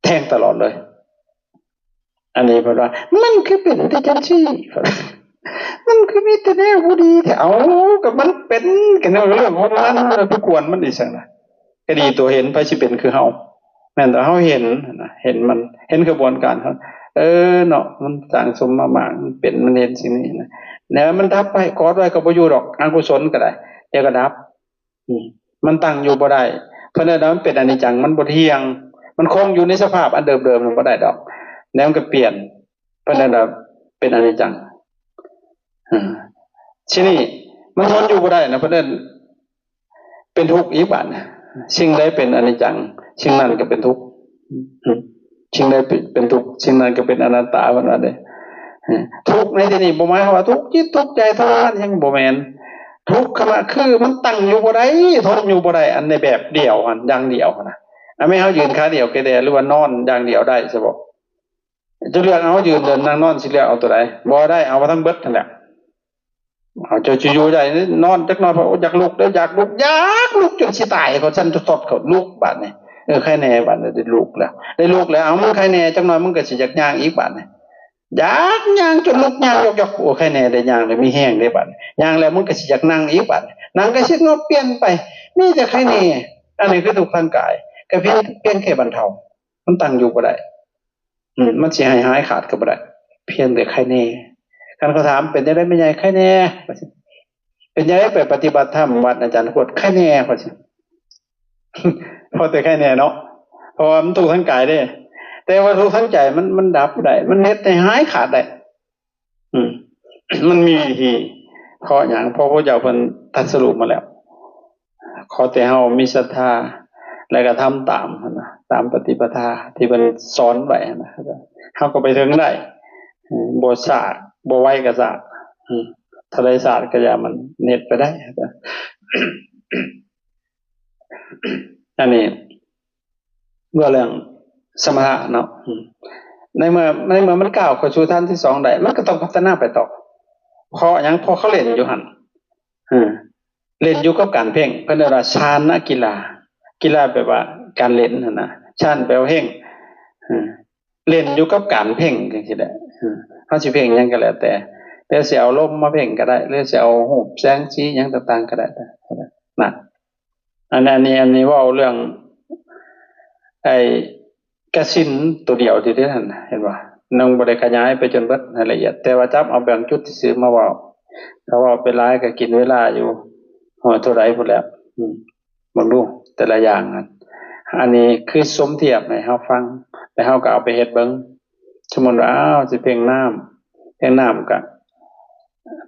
ແທງຕະຫຼອດເລີຍ. ອັນນີ້ເພິ່ນວ່າ ມັນຄືເປັນແຕ່ຈັ່ງຊີ້ ມັນຄືມີແຕ່ແນວບໍ່ດີແທ້. ເອົ້າ ກໍມັນເປັນ ກໍແນວເລື່ອງຂອງມັນ ແລ້ວໄປກວນມັນອີ່ຫຍັງນະ. ກໍດີຕົວເຫັນ ໃຜຊິເປັນຄືເຮົາ ແມ່ນແຕ່ເຮົາເຫັນນະ ເຫັນມັນ ເຫັນຂະບວນການເຮົາ ເອີເນາະ ມັນສ້າງສົມມາມາກ ມັນເປັນ ມັນເຮັດສິ່ງນີ້ນະ ແນວມັນດັບໄປ ກອດໄວ້ກໍບໍ່ຢູ່ດອກ ອະກຸສົນກໍໄດ້ ດຽວກໍດັບ. ອືມ ມັນຕັ້ງຢູ່ບໍ່ໄດ້ ເພິ່ນເອີ້ນວ່າມັນເປັນອະນິດຈັງ ມັນບໍ່ທ່ຽງ ມັນຄົງຢູ່ໃນສະພາບອັນເດີມໆນັ້ນບໍ່ໄດ້ດອກ ແນວມັນກໍປ່ຽນ ເພິ່ນເອີ້ນວ່າເປັນອະນິດຈັງ. ເອີ ທີນີ້ມັນທົນຢູ່ບໍ່ໄດ້ນະ ເພິ່ນເອີ້ນເປັນທຸກອີກບາດ. ສິ່ງໃດເປັນອະນິດຈັງ ສິ່ງນັ້ນກໍເປັນທຸກ ອືມ ສິ່ງໃດເປັນ ເປັນທຸກ ສິ່ງນັ້ນກໍເປັນອະນັດຕາ ເພິ່ນວ່າເດ້. ເອີ ທຸກໃນທີ່ນີ້ບໍ່ໝາຍຄວາມວ່າທຸກຈິດທຸກໃຈ ທໍລະມານຫຍັງ ບໍ່ແມ່ນ. ທຸກຂະນະຄືມັນຕັ້ງຢູ່ບໍ່ໄດ້ ທົນຢູ່ບໍ່ໄດ້ ອັນໃນແບບດຽວຫັ້ນ ຢ່າງດຽວຫັ້ນນະ. ອາ ແມ່ນເຮົາຢືນຂາດຽວແກແດ່ ຫຼືວ່ານອນຢ່າງດຽວໄດ້ຊະບໍ? ຈະເລືອກເອົາ ຢືນ ເດີນ ນັ່ງ ນອນ ຊິເລືອກເອົາຕົວໃດ? ບໍ່ໄດ້ ເອົາມາທັງເບິດຫັ້ນແຫຼະ. ເອົາ ເຈົ້າຊິຢູ່ໄດ້ ນອນຈັກໜ່ອຍ ໂອ້ ຢາກລຸກເດີ ຢາກລຸກ ຢາກລຸກຈົນຊິຕາຍ ເຂົາສັ່ນຕົດໆ ເຂົາລຸກບາດນີ້. ເອີ ໄຄແນ່ ບາດນີ້ໄດ້ລຸກແລ້ວ ໄດ້ລຸກແລ້ວ ເອົາ ມັນໄຄແນ່ ຈັກໜ່ອຍມັນກໍຊິຢາກຍ່າງອີກບາດນີ້ ຢາກຍ່າງຈົນລຸກຍ່າງຢອກໆ ໂອ້ ໄຄແນ່ໄດ້ຍ່າງແລ້ວ ມີແຮງເດ້ບາດນີ້ ຍ່າງແລ້ວມັນກໍຊິຢາກນັ່ງອີກບາດນີ້ ນັ່ງກໍຊິງອບປ່ຽນໄປ ມີແຕ່ໄຄແນ່. ອັນນີ້ຄືທຸກທາງກາຍ ກໍພຽງ ພຽງແຄ່ບັນເທົາ ມັນຕັ້ງຢູ່ບໍ່ໄດ້. ອືມ ມັນຊິໃຫ້ຫາຍຂາດກໍບໍ່ໄດ້ ພຽງແຕ່ໄຄແນ່. ຄັນເຂົາຖາມ ເປັນຈັ່ງໃດແມ່ໃຫຍ່ ໄຄແນ່ ວ່າຊັ້ນ ເປັນຈັ່ງໃດໄປປະຕິບັດທຳວັດອາຈານໂຄດ ໄຄແນ່ ວ່າຊັ້ນ. ພໍແຕ່ໄຄແນ່ເນາະ ເພາະວ່າມັນທຸກທາງກາຍເດ້ ແຕ່ວ່າທຸກທາງໃຈມັນ ມັນດັບໄດ້ ມັນເຮັດໃຫ້ຫາຍຂາດໄດ້. ອືມ ມັນມີວິທີ. ເພາະຫຍັງ? ເພາະພະເຈົ້າເພິ່ນຕັດສະຮູ້ມາແລ້ວ. ຂໍແຕ່ເຮົາມີສັດທາ ແລ້ວກໍທຳຕາມຫັ້ນນະ ຕາມປະຕິປະທາທີ່ເພິ່ນສອນໄວ້ຫັ້ນນະ ເຮົາກໍໄປເຖິງໄດ້. ອືມ ບໍ່ຊ້າ ບໍ່ໄວກໍຊ້າ. ອືມ ເທົ່າໃດຊ້າກໍຢ່າ ມັນເຮັດໄປໄດ້. ອັນນີ້ ເວົ້າເລື່ອງສະມະຖະເນາະ ອືມ ໃນເມື່ອ ໃນເມື່ອມັນກ້າວເຂົ້າສູ່ທານທີສອງໄດ້ ມັນກໍຕ້ອງພັດທະນາໄປຕໍ່ ເພາະຫຍັງ? ເພາະເຂົາຫຼິ້ນຢູ່ຫັ້ນ ເອີ ຫຼິ້ນຢູ່ກັບການເພັ່ງ ເພິ່ນເອີ້ນວ່າຊານະກິລາ ກິລາແປວ່າການຫຼິ້ນຫັ້ນນະ ຊານແປວ່າເພັ່ງ ເອີ ຫຼິ້ນຢູ່ກັບການເພັ່ງຈັ່ງຊີ້ແຫຼະ ເອີ ເຮົາຊິເພັ່ງຫຍັງກໍແລ້ວແຕ່ ຫຼືຊິເອົາລົມມາເພັ່ງກໍໄດ້ ຫຼືຊິເອົາຮູບແສງສີຫຍັງຕ່າງໆກໍໄດ້ນະ. ອັນ ອັນນີ້ ອັນນີ້ເວົ້າເລື່ອງໄອ້ກະສິນໂຕດຽວທີ່ເດ້ຫັ້ນ ເຫັນບໍ່? ຍັງບໍ່ໄດ້ຂະຫຍາຍໄປຈົນເບິດໃຫ້ລະອຽດ ແຕ່ວ່າຈັບເອົາບາງຈຸດຊື່ໆມາເວົ້າ ຖ້າເວົ້າໄປຫຼາຍກໍກິນເວລາຢູ່ ຮອດເທົ່າໃດພຸ້ນແຫຼະ. ອືມ ເບິ່ງດູແຕ່ລະຢ່າງຫັ້ນ ອັນນີ້ຄືສົມທຽບໃຫ້ເຮົາຟັງ ແລ້ວເຮົາກໍເອົາໄປເຮັດເບິ່ງ. ສົມມຸດວ່າ ອ້າວ ຊິເພັ່ງນ້ຳ ເພັ່ງນ້ຳກໍ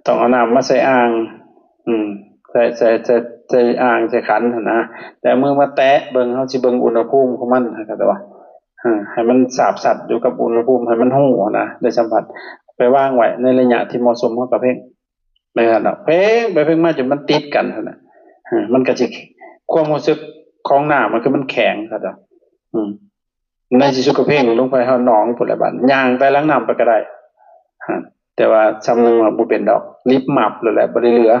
ຕ້ອງເອົານ້ຳມາໃສ່ອ່າງ ອືມ ໃສ່ ໃສ່ ໃສ່ ໃສ່ອ່າງ ໃສ່ຂັນຫັ້ນນະ ແລ້ວເອົາມືມາແຕະເບິ່ງ ເຮົາຊິເບິ່ງອຸນຫະພູມຂອງມັນ ເຮົາກໍແຕ່ວ່າ ເອີ ໃຫ້ມັນສາບສັດຢູ່ກັບອຸນຫະພູມ ໃຫ້ມັນຮູ້ຫັ້ນນະ ໄດ້ສຳຜັດ. ປວາງໄວ້ໃນໄລຍະທີ່ເໝາະສົມ ເຮົາກໍເພງໄປຫັ້ນດອກ ເພງໄປເພງມາຈົນມັນຕິດກັນຫັ້ນນະ. ເອີ ມັນກໍຊິ ຄວາມຮູ້ສຶກຂອງນ້ຳມັນຄືມັນແຂງ ເຂົາເຈົ້າ ອືມ ໃນທີ່ສຸດກໍເພງລົງໄປຮອດໜອງພຸ້ນແຫຼະ ບາດຍ່າງໄປຫຼັງນ້ຳໄປກໍໄດ້ ແຕ່ວ່າຊ່ຳໜຶ່ງວ່າບໍ່ເປັນດອກ ລິບໝັບໂລດແຫຼະ ບໍ່ໄດ້ເຫຼືອ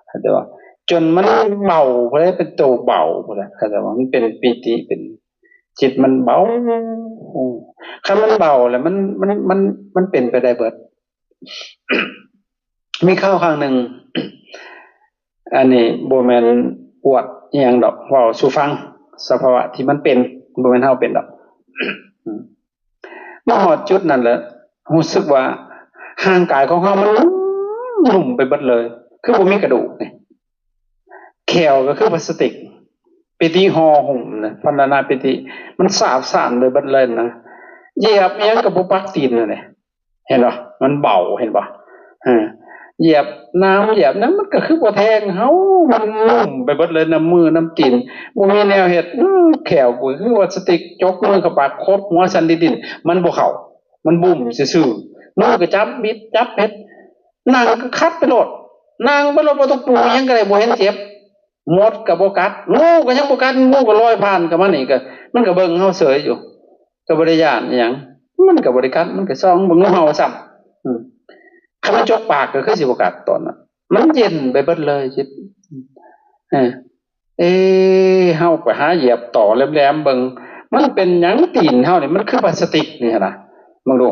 ເຂົາເຈົ້າວ່າ ຈົນມັນເບົາພຸ້ນແຫຼະ ເປັນໂຕເບົາພຸ້ນແຫຼະ ເຂົາເຈົ້າວ່າ ມັນເປັນປີຕິ ເປັນ ຈິດມັນເບົາ. ໂອ້ ຄັນມັນເບົາແລ້ວ ມັນ ມັນ ມັນ ມັນເປັນໄປໄດ້ເບິດ. ມີຄາວຄັ້ງໜຶ່ງ ອັນນີ້ບໍ່ແມ່ນອວດອີ່ຫຍັງດອກ ເວົ້າສູ່ຟັງ ສະພາວະທີ່ມັນເປັນ ບໍ່ແມ່ນເຮົາເປັນດອກ. ມາຮອດຈຸດນັ້ນແຫຼະ ຮູ້ສຶກວ່າຮ່າງກາຍຂອງເຮົາມັນນຸ້ມໄປເບິດເລີຍ ຄືບໍ່ມີກະດູກນີ້. ແຂ້ວກໍຄືພລາສຕິກ ປີຕິຫໍ່ຫຸ້ມນະ ພັນລະນາປີຕິ ມັນສາບສານໄປເບິດເລີຍນະ. ຢຽບອີ່ຫຍັງກໍບໍ່ປັກຕີນນັ້ນແຫຼະ ເຫັນບໍ່? ມັນເບົາ ເຫັນບໍ່? ເອີ ຢຽບນ້ຳ ຢຽບນັ້ນ ມັນກໍຄືບໍ່ແທງເຮົາ ມັນນຸ້ມໄປເບິດເລີຍ ນ້ຳມື ນ້ຳຕີນ ບໍ່ມີແນວເຮັດ. ອື ແຂ້ວກໍຄືພລາສຕິກ ຈົກມືເຂົ້າປາກ ຄົດຫົວສັ່ນດິນໆ ມັນບໍ່ເຂົ້າ ມັນບຸ້ມຊື່ໆ. ມືກໍຈັບບິດ ຈັບເຮັດ ນັ່ງກໍຂັດໄປໂລດ ນັ່ງໄປໂລດ ບໍ່ຕ້ອງປູຫຍັງກໍໄດ້ ບໍ່ເຫັນເຈັບ ມົດກໍບໍ່ກັດ ງູກໍຍັງບໍ່ກັດ ງູກໍລອຍຜ່ານເຂົ້າມານີ້ ກໍ ມັນກໍເບິ່ງເຮົາເສີຍຢູ່ ກໍບໍ່ໄດ້ຢ້ານອີ່ຫຍັງ ມັນກໍບໍ່ໄດ້ກັດ ມັນກໍສ່ອງເບິ່ງ ງູເຫົ່າຊ້ຳ. ອື ຄັນມັນຈົກປາກກໍຄືຊິບໍ່ກັດຕອນນັ້ນ ມັນເຢັນໄປເບິດເລີຍ ຈິດ ເອີ ເອ ເຮົາໄປຫາຢຽບຕໍແຫຼມໆເບິ່ງ ມັນເປັນຫຍັງ? ຕີນເຮົານີ້ມັນຄືພລາສຕິກນີ້ຫັ້ນນະ ເບິ່ງດູ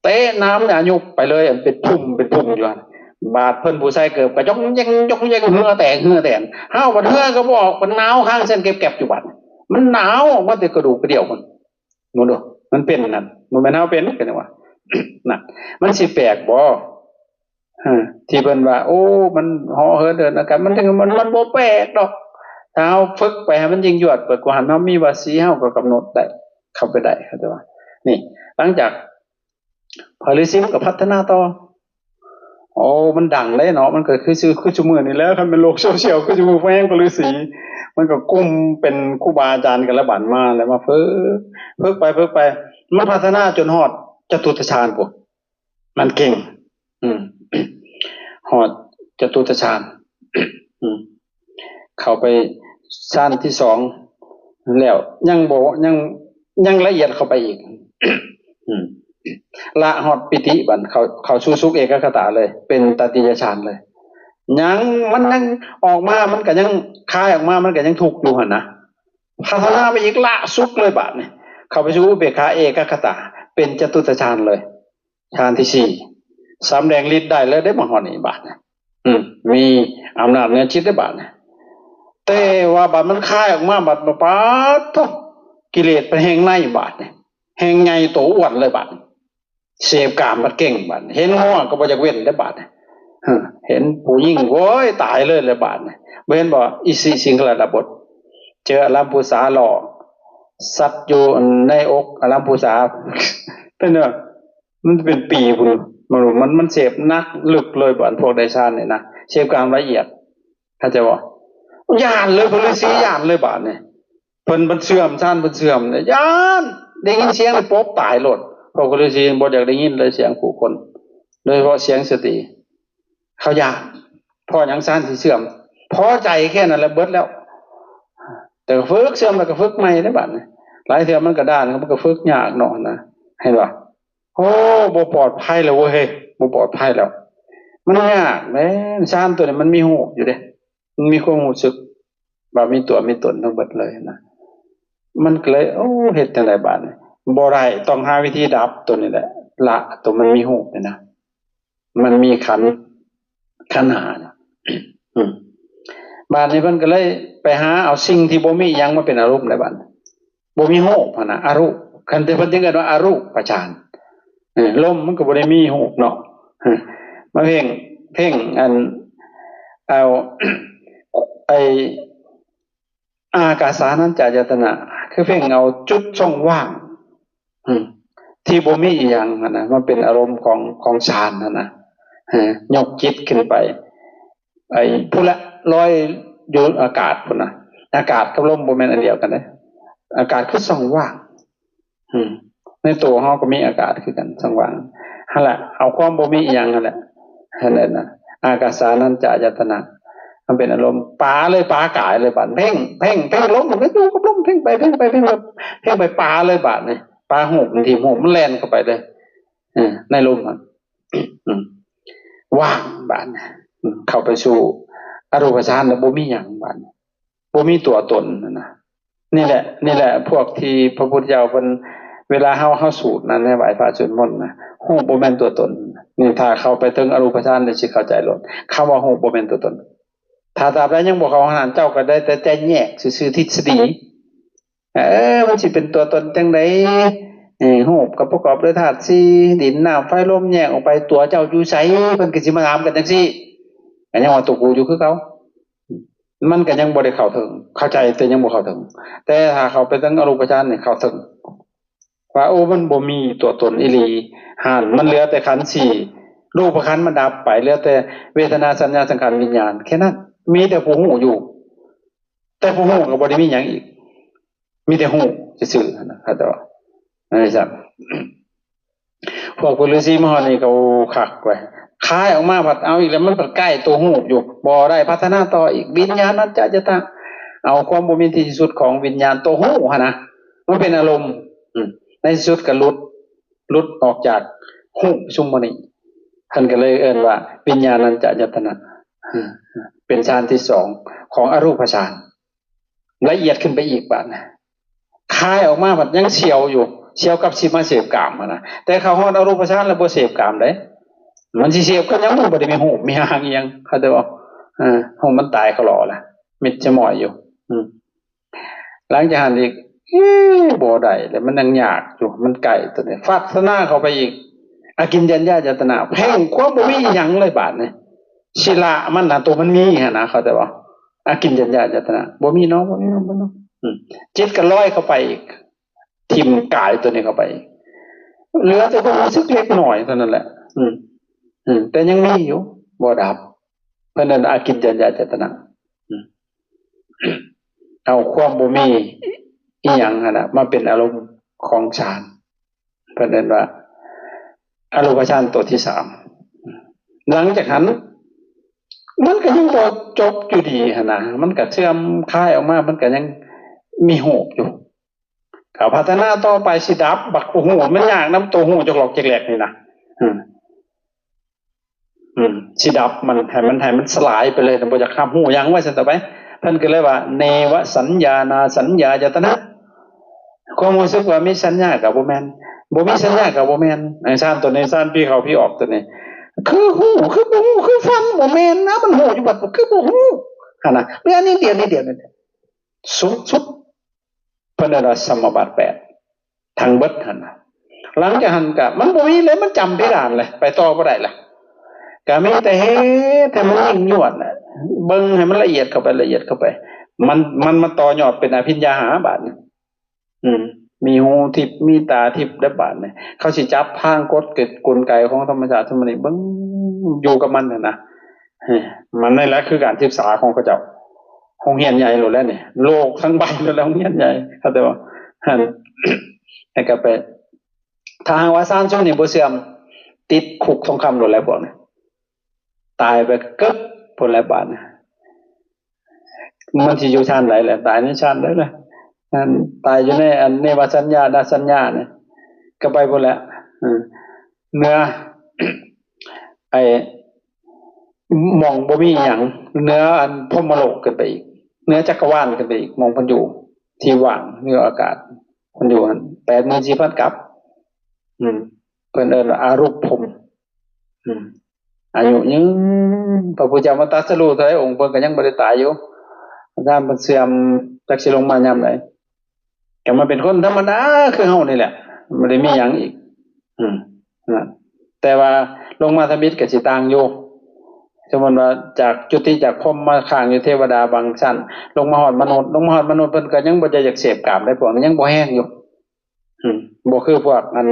ເຕະນ້ຳນີ້ຍຸບໄປເລີຍ ເປັນພຸ່ມເປັນພຸ່ມຢູ່ຫັ້ນ. ບາດເພິ່ນຜູ້ໃສ່ເກີບກໍຢອກແຢກຢອກແຢກ ເຫື່ອແຕກເຫື່ອແຕນ ເຮົາບັດເຫື່ອກໍບໍ່ອອກ ມັນໜາວຄ້າງເຊັ່ນແກັບໆຢູ່ບັດ ມັນໜາວອອກມາແຕ່ກະດູກກະດຽວພຸ້ນ. ເບິ່ງດູ ມັນເປັນນັ້ນ ບໍ່ແມ່ນເຮົາເປັນ ກໍຈັ່ງວ່າ ນັ້ນ ມັນຊິແປກບໍ່? ເອີ ທີ່ເພິ່ນວ່າ ໂອ້ ມັນເຫາະເຫີນເດີນອາກາດ ມັນ ມັນ ມັນບໍ່ແປກດອກ ຖ້າເຮົາຝຶກໄປໃຫ້ມັນຍິ່ງຍວດໄປກວ່າຫັ້ນ ເຮົາມີວາສີ ເຮົາກໍກຳນົດໄດ້ ເຂົ້າໄປໄດ້ ເຂົາເຈົ້າວ່າ. ນີ້ ຫຼັງຈາກພໍ່ລືສີມັນກໍພັດທະນາຕໍ່ ໂອ້ ມັນດັງເດ້ເນາະ ມັນກໍຄື ຄື ຄືຊຸມື້ນີ້ແຫຼະ ຄັນແມ່ນໂລກໂຊຊຽວຄືຊຸມື້ ພວກແຮງພໍ່ລືສີ ມັນກໍກຸ່ມເປັນຄູບາອາຈານກັນລະ ບາດມາແລ້ວ ມາຝຶກ ຝຶກໄປ ຝຶກໄປ ມັນພັດທະນາຈົນຮອດຈະຕຸດຕະຊານພຸ້ນ ມັນເກັ່ງ ອືມ ຮອດຈະຕຸຕະຊານ ອືມ ເຂົ້າໄປຊານທີສອງແລ້ວ ຍັງບໍ່ ຍັງ ຍັງລະອຽດເຂົ້າໄປອີກ ອືມ ລະຮອດປີຕິ ບັດເຂົ້າ ເຂົ້າສູ່ສຸກເອກະຄະຕາເລີຍ ເປັນຕະຕິຍະຊານເລີຍ ຍັງ ມັນຍັງອອກມາ ມັນກໍຍັງ ຄາຍອອກມາ ມັນກໍຍັງທຸກຢູ່ຫັ້ນນະ ພັດທະນາໄປອີກ ລະສຸກເລີຍບາດນີ້ ເຂົ້າໄປສູ່ອຸເບກຂາເອກະຄະຕາ ເປັນຈະຕຸຕະຊານເລີຍ ຊານທີສີ່ ສຳແດງລິດໄດ້ແລ້ວເດ້ ມາຮອດນີ້ບາດນີ້ ອືມ ມີອຳນາດເໜືອຈິດໄດ້ບາດນີ້ ແຕ່ວ່າບາດມັນຄາຍອອກມາ ບາດ ປາດໂທ້ ກິເລດເພິ່ນແຮ່ງໃນບາດນີ້ ແຮ່ງໃຫຍ່ໂຕອ້ວນເລີຍບາດນີ້ ເສບກາມບັດເກັ່ງບາດນີ້ ເຫັນງົວກໍບໍ່ຢາກເວັ້ນໄດ້ບາດນີ້ ເຫັນຜູ້ຍິງ ໂອ້ຍ ຕາຍເລີຍແຫຼະບາດນີ້ ບໍ່ເຫັນບໍ່ ອິສິ ສິງຂະລາດາບົດ ເຈີອາລຳພູສາຫຼໍ່ ສັດຢູ່ໃນອົກອາລຳພູສາ ເປັນ ມັນເປັນປີພຸ້ນ ມັນ ມັນ ມັນເສບໜັກເລິກເລີຍ ບາດພວກໄດ້ຊານນີ້ນະ ເສບກາມລະອຽດ ເຂົ້າໃຈບໍ່? ຢ້ານເລີຍ ພະລືສີຢ້ານເລີຍບາດນີ້ ເພິ່ນ ເພິ່ນເຊື່ອມ ຊານເພິ່ນເຊື່ອມ ຢ້ານ ໄດ້ຍິນສຽງນີ້ປົບຕາຍໂລດ ພວກພະລືສີບໍ່ຢາກໄດ້ຍິນເລີຍສຽງຜູ້ຄົນ ໂດຍສະເພາະສຽງສະຕີ ເຂົາຢ້ານ ເພາະຫຍັງ? ຊານຊິເສື່ອມ ພໍໃຈແຄ່ນັ້ນລະເບິດແລ້ວ ແຕ່ກໍຝຶກ ເສື່ອມແລ້ວກໍຝຶກໃໝ່ເດ້ບາດນີ້ ຫຼາຍເທື່ອມັນກໍດ້ານ ມັນກໍຝຶກຍາກເນາະ ຫັ້ນນະ ເຫັນບໍ່? ໂອ້ ບໍ່ປອດໄພແລ້ວເວີ້ຍ ບໍ່ປອດໄພແລ້ວ ມັນຍາກເດ້ ຊານຕົວນີ້ມັນມີຮູບຢູ່ເດ້ ມັນມີຄວາມຮູ້ສຶກວ່າມີຕົວມີຕົນທັງເບິດເລີຍນະ ມັນກໍເລີຍ ໂອ້ ເຮັດຈັ່ງໃດບາດນີ້ ບໍ່ໄດ້ ຕ້ອງຫາວິທີດັບຕົວນີ້ແຫຼະ ລະຕົວມັນມີຮູບນີ້ນະ ມັນມີຂັນ ຂັນຫ້ານະ ອືມ ບາດນີ້ເພິ່ນກໍເລີຍໄປຫາເອົາສິ່ງທີ່ບໍ່ມີຫຍັງມາເປັນອາລົມໄດ້ບາດນີ້ ບໍ່ມີຮູບຫັ້ນນະ ອະຮູບ ຄັນແຕ່ເພິ່ນຈຶ່ງເອີ້ນວ່າອະຮູບປະຊານ ເອີ ລົມມັນກໍບໍ່ໄດ້ມີຮູບເນາະ ເອີ ມາເພ່ງ ເພ່ງອັນ ເອົາ ໄອ້ ອາກາສານັນຈາຍະຕະນະ ຄືເພ່ງເອົາຈຸດຊ່ອງວ່າງ ອືມ ທີ່ບໍ່ມີອີ່ຫຍັງຫັ້ນນະ ມັນເປັນອາລົມຂອງ ຂອງຊານຫັ້ນນະ ເອີ ຍົກຈິດຂຶ້ນໄປ ໄອ້ ພຸ້ນລະ ລອຍຢູ່ອາກາດພຸ້ນນະ ອາກາດກັບລົມບໍ່ແມ່ນອັນດຽວກັນເດ້ ອາກາດຄືຊ່ອງວ່າງ ອືມ ໃນໂຕເຮົາກໍມີອາກາດຄືກັນ ຊ່ອງວ່າງ ຫັ້ນແຫຼະ ເອົາຄວາມບໍ່ມີອີ່ຫຍັງຫັ້ນແຫຼະ ຫັ້ນແຫຼະນະ ອາກາສານັນຈະອາຍະຕະນະ ມັນເປັນອາລົມ ປາເລີຍ ປາກາຍເລີຍບາດ ເພັ່ງ ເພັ່ງ ເພັ່ງລົມ ຢູ່ກັບລົມ ເພັ່ງໄປ ເພັ່ງໄປ ເພັ່ງໄປ ເພັ່ງໄປ ປາເລີຍບາດນີ້ ປາຮູບ ບາງທີຮູບມັນແລ່ນເຂົ້າໄປເລີຍ ເອີ ໃນລົມຫັ້ນ ອືມ ວ່າງບາດນີ້ ອືມ ເຂົ້າໄປສູ່ອະຮູບປະຊານແລ້ວ ບໍ່ມີຫຍັງບາດນີ້ ບໍ່ມີຕົວຕົນຫັ້ນນະ. ນີ້ແຫຼະ ນີ້ແຫຼະ ພວກທີ່ພະພຸດທະເຈົ້າເພິ່ນ ເວລາເຮົາ ເຮົາສູດນັ້ນ ໃນໄຫວ້ພະສວດມົນນະ ຮູບບໍ່ແມ່ນຕົວຕົນ. ນີ້ຖ້າເຂົ້າໄປເຖິງອະຮູບປະຊານ ແລ້ວຊິເຂົ້າໃຈໂລດ ຄຳວ່າຮູບບໍ່ແມ່ນຕົວຕົນ. ຖ້າຕາບໃດຍັງບໍ່ເຂົ້າຫັ້ນ ເຈົ້າກໍໄດ້ແຕ່ແຈກແຍກຊື່ໆ ທິດສະດີ ເອີ ມັນຊິເປັນຕົວຕົນຈັ່ງໃດ? ເອີ ຮູບກໍປະກອບດ້ວຍທາດສີ່ ດິນ ນ້ຳ ໄຟ ລົມ ແຍກອອກໄປ ຕົວເຈົ້າຢູ່ໃສ? ເພິ່ນກໍຊິມາຖາມກັນຈັ່ງຊີ້ ກໍຍັງວ່າຕົວກູຢູ່ຄືເກົ່າ. ມັນກໍຍັງບໍ່ໄດ້ເຂົ້າເຖິງ ເຂົ້າໃຈແຕ່ຍັງບໍ່ເຂົ້າເຖິງ. ແຕ່ຖ້າເຂົ້າໄປເຖິງອະຮູບປະຊານນີ້ເຂົ້າເຖິງ ວ່າ ໂອ້ ມັນບໍ່ມີຕົວຕົນອີ່ຫຼີ ຫັ້ນ ມັນເຫຼືອແຕ່ຂັນສີ່ ຮູບປະຂັນມັນດັບໄປ ເຫຼືອແຕ່ເວທະນາ ສັນຍາ ສັງຂານ ວິນຍານ ແຄ່ນັ້ນ ມີແຕ່ຜູ້ຮູ້ຢູ່ ແຕ່ຜູ້ຮູ້ກໍບໍ່ໄດ້ມີຫຍັງອີກ ມີແຕ່ຮູ້ຊື່ໆ ຫັ້ນນະ ເຂົາເຈົ້າວ່າ ອັນນີ້ຊັ້ນ ພວກປົນລືຊີມາຮອດນີ້ກໍ ໂອ້ ຄັກເວີຍ ຄາຍອອກມາພັດເອົາອີກແລ້ວ ມັນພັດໃກ້ຕົວຮູ້ຢູ່ ບໍ່ໄດ້ພັດທະນາຕໍ່ອີກ ວິນຍານັນຈະອາຍະຕະນະ ເອົາຄວາມບໍ່ມີທີ່ສຸດຂອງວິນຍານຕົວຮູ້ຫັ້ນນະ ມາເປັນອາລົມ ອືມ ໃນທີ່ສຸດກໍຫຼຸດ ຫຼຸດອອກຈາກຮູບຊຸມມະນີ ເພິ່ນກໍເລີຍເອີ້ນວ່າ ວິນຍານັນຈະອາຍະຕະນະ ເປັນຊານທີສອງຂອງອະຮູບປະຊານ ລະອຽດຂຶ້ນໄປອີກບາດນະ ຄາຍອອກມາພັດຍັງສຽວຢູ່ ສຽວກັບຊິມາເສບກາມຫັ້ນນະ ແຕ່ເຂົ້າຮອດອະຮູບປະຊານແລ້ວບໍ່ເສບກາມເດ້ ມັນຊິເສບກັບຫຍັງ ມັນບໍ່ໄດ້ມີຮູບມີຮ່າງອີ່ຫຍັງ ເຂົ້າໃຈບໍ່? ເອີ ຮູບມັນຕາຍຂະຫຼໍລະ ມິດຈະໝ້ອຍຢູ່ ອືມ ຫຼັງຈາກຫັ້ນອີກ ເອີ ບໍ່ໄດ້ແລ້ວ ມັນຍັງຍາກຢູ່ ມັນໃກ້ຕົວນີ້ ພັດທະນາເຂົ້າໄປອີກ ອາກິນຈັນຍາອາຍະຕະນະ ເພງຄວາມບໍ່ມີອີ່ຫຍັງເລີຍບາດນີ້ ຊິລະມັນນະ ໂຕມັນມີຫັ້ນນະ ເຂົ້າໃຈບໍ່? ອາກິນຈັນຍາອາຍະຕະນະ ບໍ່ມີເນາະ ບໍ່ມີເນາະ ບໍ່ເນາະ ອືມ ຈິດກໍລອຍເຂົ້າໄປອີກ ຖິ້ມກາຍຕົວນີ້ເຂົ້າໄປ ເຫຼືອແຕ່ຄວາມຮູ້ສຶກເລັກນ້ອຍເທົ່ານັ້ນແຫຼະ ອືມ ອືມ ແຕ່ຍັງມີຢູ່ ບໍ່ດັບ ເພິ່ນເອີ້ນອາກິນຈັນຍາອາຍະຕະນະ ອືມ ເອົາຄວາມບໍ່ມີອີ່ຫຍັງຫັ້ນນະ ມາເປັນອາລົມຂອງຊານ ເພິ່ນເອີ້ນວ່າອະຮູບປະຊານຕົວທີສາມ ຫຼັງຈາກຫັ້ນ ມັນກໍຍັງບໍ່ຈົບຢູ່ດີຫັ້ນນະ ມັນກໍເສື່ອມຄາຍອອກມາ ມັນກໍຍັງມີຮູບຢູ່ ກໍພັດທະນາຕໍ່ໄປ ຊິດັບບັກຮູ້ ມັນຍາກນຳໂຕຮູ້ຈອກຫຼອກຈາກແຫຼກນີ້ນະ ອືມ ອືມ ຊິດັບມັນ ໃຫ້ມັນ ໃຫ້ມັນສະຫຼາຍໄປເລີຍ ບໍ່ຢາກຮັບຮູ້ຫຍັງ ວ່າຊັ້ນຕໍ່ໄປ ເພິ່ນກໍເລີຍວ່າ ເນວະສັນຍານາສັນຍາອາຍະຕະນະ ຄວາມຮູ້ສຶກວ່າມີສັນຍາກໍບໍ່ແມ່ນ ບໍ່ມີສັນຍາກໍບໍ່ແມ່ນ ໄອ້ຊານຕົວນີ້ ຊານຜີເຂົ້າຜີອອກຕົວນີ້ ຄືຮູ້ ຄືບໍ່ຮູ້ ຄືຝັນ ບໍ່ແມ່ນນະ ມັນຮູ້ຢູ່ບັດ ຄືບໍ່ຮູ້ ຫັ້ນນະ ເຫຼືອນິດດຽວ ນິດດຽວ ສຸດ ສຸດ ເພິ່ນເອີ້ນວ່າສະມາບັດແປດ ທັງເບິດຫັ້ນນະ ຫຼັງຈາກຫັ້ນກະມັນບໍ່ມີແລ້ວ ມັນຈຳເພດານແລ້ວ ໄປຕໍ່ບໍ່ໄດ້ລະ ກະມີແຕ່ເຮັດໃຫ້ມັນຍິ່ງຍວດນະ ເບິ່ງໃຫ້ມັນລະອຽດເຂົ້າໄປ ລະອຽດເຂົ້າໄປ ມັນ ມັນມາຕໍ່ຍອດເປັນອະພິນຍາຫ້າບາດນີ້ ອືມ ມີຫູທິບ ມີຕາທິບແລ້ວບາດນີ້ ເຂົາຊິຈັບທາງກົດກົນໄກຂອງທຳມະຊາດ ທຳມະນີ້ ເບິ່ງຢູ່ກັບມັນຫັ້ນນະ ເອີ ມັນນີ້ແຫຼະຄືການສຶກສາຂອງເຂົາເຈົ້າ ໂຮງຮຽນໃຫຍ່ໂລດແຫຼະນີ້ ໂລກທັງໃບໂລດແຫຼະ ໂຮງຮຽນໃຫຍ່ ເຂົ້າໃຈບໍ່? ຫັ້ນ ແລ້ວກໍໄປ ຖ້າຫາກວ່າຊານຊຸມນີ້ບໍ່ເຊື່ອມ ຕິດຄຸກທອງຄຳໂລດແຫຼະພວກນີ້ ຕາຍໄປເກີບພຸ້ນແຫຼະບາດນີ້ ມັນຊິຢູ່ຊານໃດແຫຼະ ຕາຍໃນຊານໃດແຫຼະ ອັນ ຕາຍຢູ່ໃນອັນເນວະສັນຍານາສັນຍານີ້ ກໍໄປພຸ້ນແຫຼະ ເອີ ເໜືອ ໄອ້ ໝ່ອງບໍ່ມີຫຍັງ ເໜືອອັນພົມມະໂລກຂຶ້ນໄປອີກ ເໜືອຈັກກະວານຂຶ້ນໄປອີກ ໝ່ອງເພິ່ນຢູ່ ທີ່ວ່າງ ເໜືອອາກາດ ເພິ່ນຢູ່ຫັ້ນ ແປດໝື່ນສີ່ພັນກັບ ອືມ ເພິ່ນເອີ້ນວ່າອະຣຸບພົມ ອືມ ອາຍຸຍືນ ພະພຸດທະເຈົ້າມາຕັດສະຮູ້ເທົ່າໃດອົງ ເພິ່ນກໍຍັງບໍ່ໄດ້ຕາຍຢູ່ ຍາມເພິ່ນເສື່ອມ ຈັກຊິລົງມາຍາມໃດ ກໍມາເປັນຄົນທຳມະດາຄືເຮົານີ້ແຫຼະ ບໍ່ໄດ້ມີຫຍັງອີກ ອືມ ນະ ແຕ່ວ່າລົງມາທຳອິດກໍຊິຕ່າງຢູ່ ສົມມຸດວ່າຈາກຈຸຕິຈາກພົມມາຄ້າງຢູ່ເທວະດາບາງຊັ້ນ ລົງມາຮອດມະນຸດ ລົງມາຮອດມະນຸດ ເພິ່ນກໍຍັງບໍ່ໄດ້ຢາກເສບກາມໃດ ພວກນີ້ຍັງບໍ່ແຮງຢູ່ ອືມ ບໍ່ຄືພວກອັນ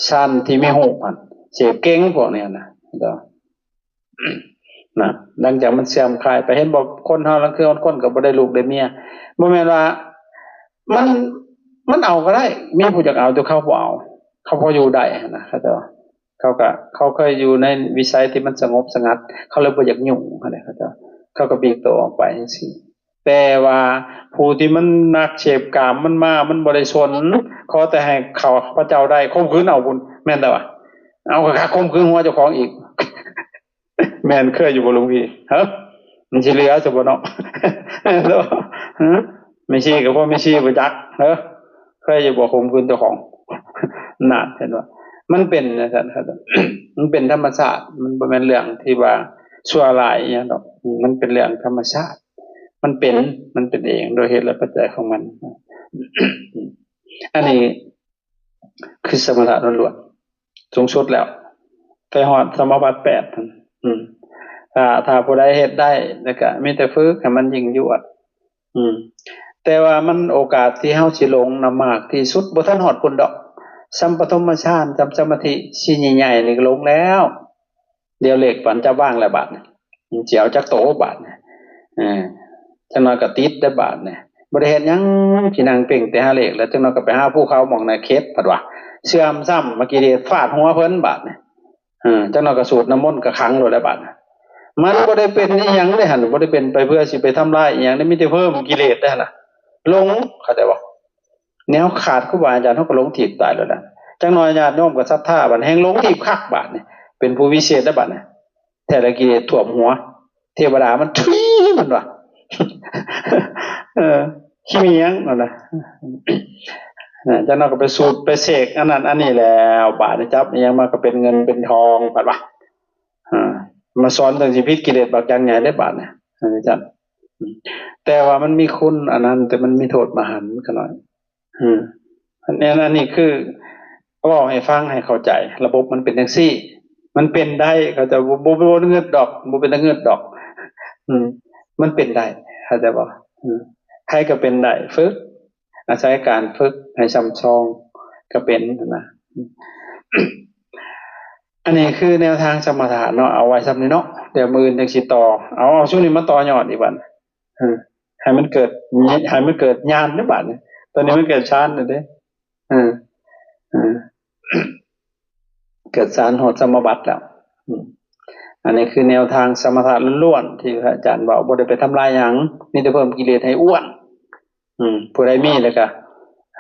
ຊານທີ່ມີຮູບຫັ້ນ ເສບເກັ່ງພວກນີ້ນະ ນະ ຫຼັງຈາກມັນເສື່ອມຄາຍໄປ ເຫັນບໍ່ ຄົນເຮົາລາງເທື່ອຄົນກໍບໍ່ໄດ້ລູກໄດ້ເມຍ ບໍ່ແມ່ນວ່າມັນ ມັນເອົາກໍໄດ້ ມີຜູ້ຢາກເອົາ ແຕ່ເຂົາບໍ່ເອົາ ເຂົາພໍຢູ່ໄດ້ຫັ້ນນະ ເຂົາເຈົ້າ ເຂົາກໍ ເຂົາເຄີຍຢູ່ໃນວິໄສທີ່ມັນສະຫງົບສະຫງັດ ເຂົາເລີຍບໍ່ຢາກຫຍຸ້ງຫັ້ນແຫຼະ ເຂົາເຈົ້າ ເຂົາກໍປລີກໂຕອອກໄປຈັ່ງຊີ້. ແຕ່ວ່າຜູ້ທີ່ມັນນັກເສບກາມ ມັນມາ ມັນບໍ່ໄດ້ສົນ ຂໍແຕ່ໃຫ້ເຂົາ ເຂົາເຈົ້າໄດ້ ຂົ່ມຂືນເອົາພຸ້ນ ແມ່ນແຕ່ວ່າ ເອົາຄັກໆ ຂົ່ມຂືນຫົວເຈົ້າຂອງອີກ. ແມ່ນເຄີຍຢູ່ບໍ່ ຫຼວງພີ່? ເຮີ ມັນຊິເຫຼືອຊະບໍ່ເນາະ? ເຮີ ແມ່ຊີກໍບໍ່ແມ່ຊີບໍ່ຈັກ. ເຮີ ເຄີຍຢູ່ບໍ່ ຂົ່ມຂືນເຈົ້າຂອງ? ນັ້ນ ເຫັນບໍ່? ມັນເປັນຈັ່ງຊັ້ນ ມັນເປັນທຳມະຊາດ ມັນບໍ່ແມ່ນເລື່ອງທີ່ວ່າຊົ່ວຮ້າຍອີ່ຫຍັງດອກ. ມັນເປັນເລື່ອງທຳມະຊາດ ມັນເປັນ ມັນເປັນເອງໂດຍເຫດ ແລະ ປັດໄຈຂອງມັນ. ອັນນີ້ ຄືສະມະຖະລ້ວນໆ ສູງສຸດແລ້ວ ໄປຮອດສະມາບັດແປດຫັ້ນ. ອືມ ຖ້າ ຖ້າຜູ້ໃດເຮັດໄດ້ ແລ້ວກະມີແຕ່ຝຶກໃຫ້ມັນຍິ່ງຍວດ. ອືມ ແຕ່ວ່າມັນໂອກາດທີ່ເຮົາຊິຫຼົງນະມາກທີ່ສຸດ ບໍ່ທັນຮອດພຸ້ນດອກ. ສ່ຳປະຖົມມະຊານ ສ່ຳສະມາທິຊີ້ນໃຫຍ່ໆ ນີ້ກໍຫຼົງແລ້ວ. ດຽວເລກປັນຈັບວາງແລ້ວບາດນີ້ ມັນຊິເອົາຈັກໂຕບາດນີ້? ເອີ ຈັກໜ້ອຍກໍຕິດໄດ້ບາດນີ້. ບໍ່ໄດ້ເຮັດຫຍັງ ຊິນັ່ງເພງແຕ່ຫາເລກ ແລ້ວຈັກໜ້ອຍກໍໄປຫາພູເຂົາໝ່ອງໃນເຂດ ພັດວ່າເຊື່ອມຊ້ຳມາກິເລດຟາດຫົວເພິ່ນບາດນີ້. ເອີ ຈັກໜ້ອຍກໍສູດນ້ຳມົນກໍຂັງໂລດແລ້ວບາດນີ້. ມັນບໍ່ໄດ້ເປັນອີ່ຫຍັງເດ້ຫັ້ນ ບໍ່ໄດ້ເປັນໄປເພື່ອຊິໄປທຳລາຍອີ່ຫຍັງເດ້ ມີແຕ່ເພີ່ມກິເລດເດ້ຫັ້ນນະ. ຫຼົງ ເຂົ້າໃຈບໍ່? ແນວຂາດຄູບາອາຈານ ເຮົາກໍຫຼົງຖີບຕາຍໂລດນະ. ຈັກໜ້ອຍຍາດໂຍມກໍສັດທາ ບັດແຮ່ງຫຼົງຖີບຄັກບາດນີ້ ເປັນຜູ້ວິເສດແລ້ວບາດນີ້. ແທ້ລະກິເລດຖ້ວມຫົວ ເທວະດາມັນທຸຍມັນວ່າ ເອີ ຂີ້ໝ້ຽງນັ້ນນະ. ເອີ ຈັກໜ້ອຍກໍໄປສູດໄປເສກອັນນັ້ນອັນນີ້ແລ້ວ ບາດນີ້ຈັບອີ່ຫຍັງມາກໍເປັນເງິນເປັນທອງ ພັດວ່າ ເອີ ມາສອນເຖິງຊິຜິດກິເລດບັກຢ່າງໃຫຍ່ເດ້ບາດນີ້. ເອີ ຈັ່ງ ແຕ່ວ່າມັນມີຄຸນອັນນັ້ນ ແຕ່ມັນມີໂທດມະຫັນຂະນ້ອຍ. ອືມ ອັນ ອັນນີ້ຄືເວົ້າໃຫ້ຟັງໃຫ້ເຂົ້າໃຈ ລະບົບມັນເປັນຈັ່ງຊີ້. ມັນເປັນໄດ້ ເຂົາເຈົ້າບໍ່ ບໍ່ ບໍ່ງຶດດອກ ບໍ່ເປັນຕາງຶດດອກ. ອືມ ມັນເປັນໄດ້ ເຂົ້າໃຈບໍ່? ອືມ ໃຜກໍເປັນໄດ້ ຝຶກ ອາໄສການຝຶກໃຫ້ຊ່ຳຊອງກໍເປັນນະ. ອັນນີ້ຄືແນວທາງສະມະຖະເນາະ ເອົາໄວ້ຊ່ຳນີ້ເນາະ ດຽວມື້ອື່ນຈັ່ງຊິຕໍ່. ເອົາ ເອົາຊຸມນີ້ມາຕໍ່ຍອດອີກບັດ. ເອີ ໃຫ້ມັນເກີດ ໃຫ້ມັນເກີດຍານເດ້ບາດນີ້. ຕອນນີ້ມັນເກີດຊານແລ້ວເດ້. ເອີ ເອີ ເກີດຊານຮອດສະມາບັດແລ້ວ. ອືມ ອັນນີ້ຄືແນວທາງສະມະຖະລ້ວນໆ ທີ່ພະອາຈານເວົ້າ ບໍ່ໄດ້ໄປທຳລາຍຫຍັງ ມີແຕ່ເພີ່ມກິເລດໃຫ້ອ້ວນ. ອືມ ຜູ້ໃດມີແລ້ວກະ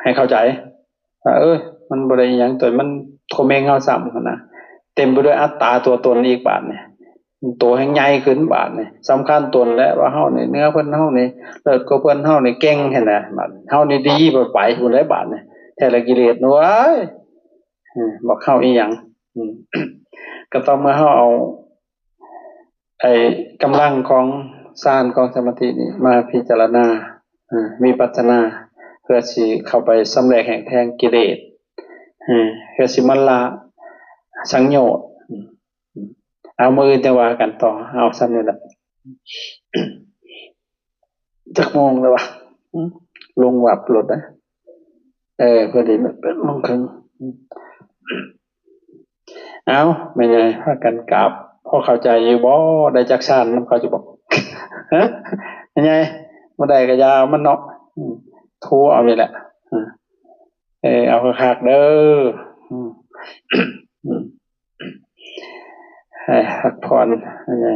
ໃຫ້ເຂົ້າໃຈວ່າ ເອີ ມັນບໍ່ໄດ້ອີ່ຫຍັງ ແຕ່ມັນໂທເມັງເຮົາຊ້ຳຫັ້ນນະ ເຕັມໄປດ້ວຍອັດຕາຕົວຕົນອີກບາດນີ້. ໂຕແຮ່ງໃຫຍ່ຂຶ້ນບາດນີ້ ສຳຄັນຕົນແຫຼະວ່າເຮົານີ້ເໜືອເພິ່ນ ເຮົານີ້ເລີດກວ່າເພິ່ນ ເຮົານີ້ເກັ່ງຫັ້ນນະ. ບາດເຮົານີ້ດີ ໄປພຸ້ນໄດ໋ບາດນີ້ ແທ້ລະກິເລດ ໂອ້ຍ ອືມ ບັກເຮົາອີ່ຫຍັງ. ອືມ ກໍຕໍ່ເມື່ອເຮົາເອົາ ໄອ້ກຳລັງຂອງຊານຂອງສະມາທິນີ້ມາພິຈາລະນາ ເອີ ວິປັດສະນາ ເພື່ອຊິເຂົ້າໄປຊຳແຫຼກແຫ້ງແທງກິເລດ ເອີ ເພື່ອຊິມາລະສັງໂຍດ. ເອົາ ມື້ອື່ນຈັ່ງວ່າກັນຕໍ່ ເອົາສ່ຳນີ້ລະ. ຈັກໂມງແລ້ວວະ? ອືມ ລົງວັບໂລດນະ. ເອີ ພໍດີແມ່ນແປດໂມງເຄິ່ງ. ເອົາ ແມ່ໃຫຍ່ພາກັນກາບ ພໍເຂົ້າໃຈຢູ່ບໍ່? ໄດ້ຈັກຊານນຳເຂົາຢູ່ບໍ່? ຮະ ແມ່ໃຫຍ່ ບໍ່ໄດ້ກໍຢ່າເອົາມັນເນາະ. ອືມ ໂທເອົານີ້ແຫຼະ. ເອີ ເອີ ເອົາຄັກໆເດີ. ອືມ ອືມ ໃຫ້ພັກຜ່ອນ ແມ່ໃຫຍ່.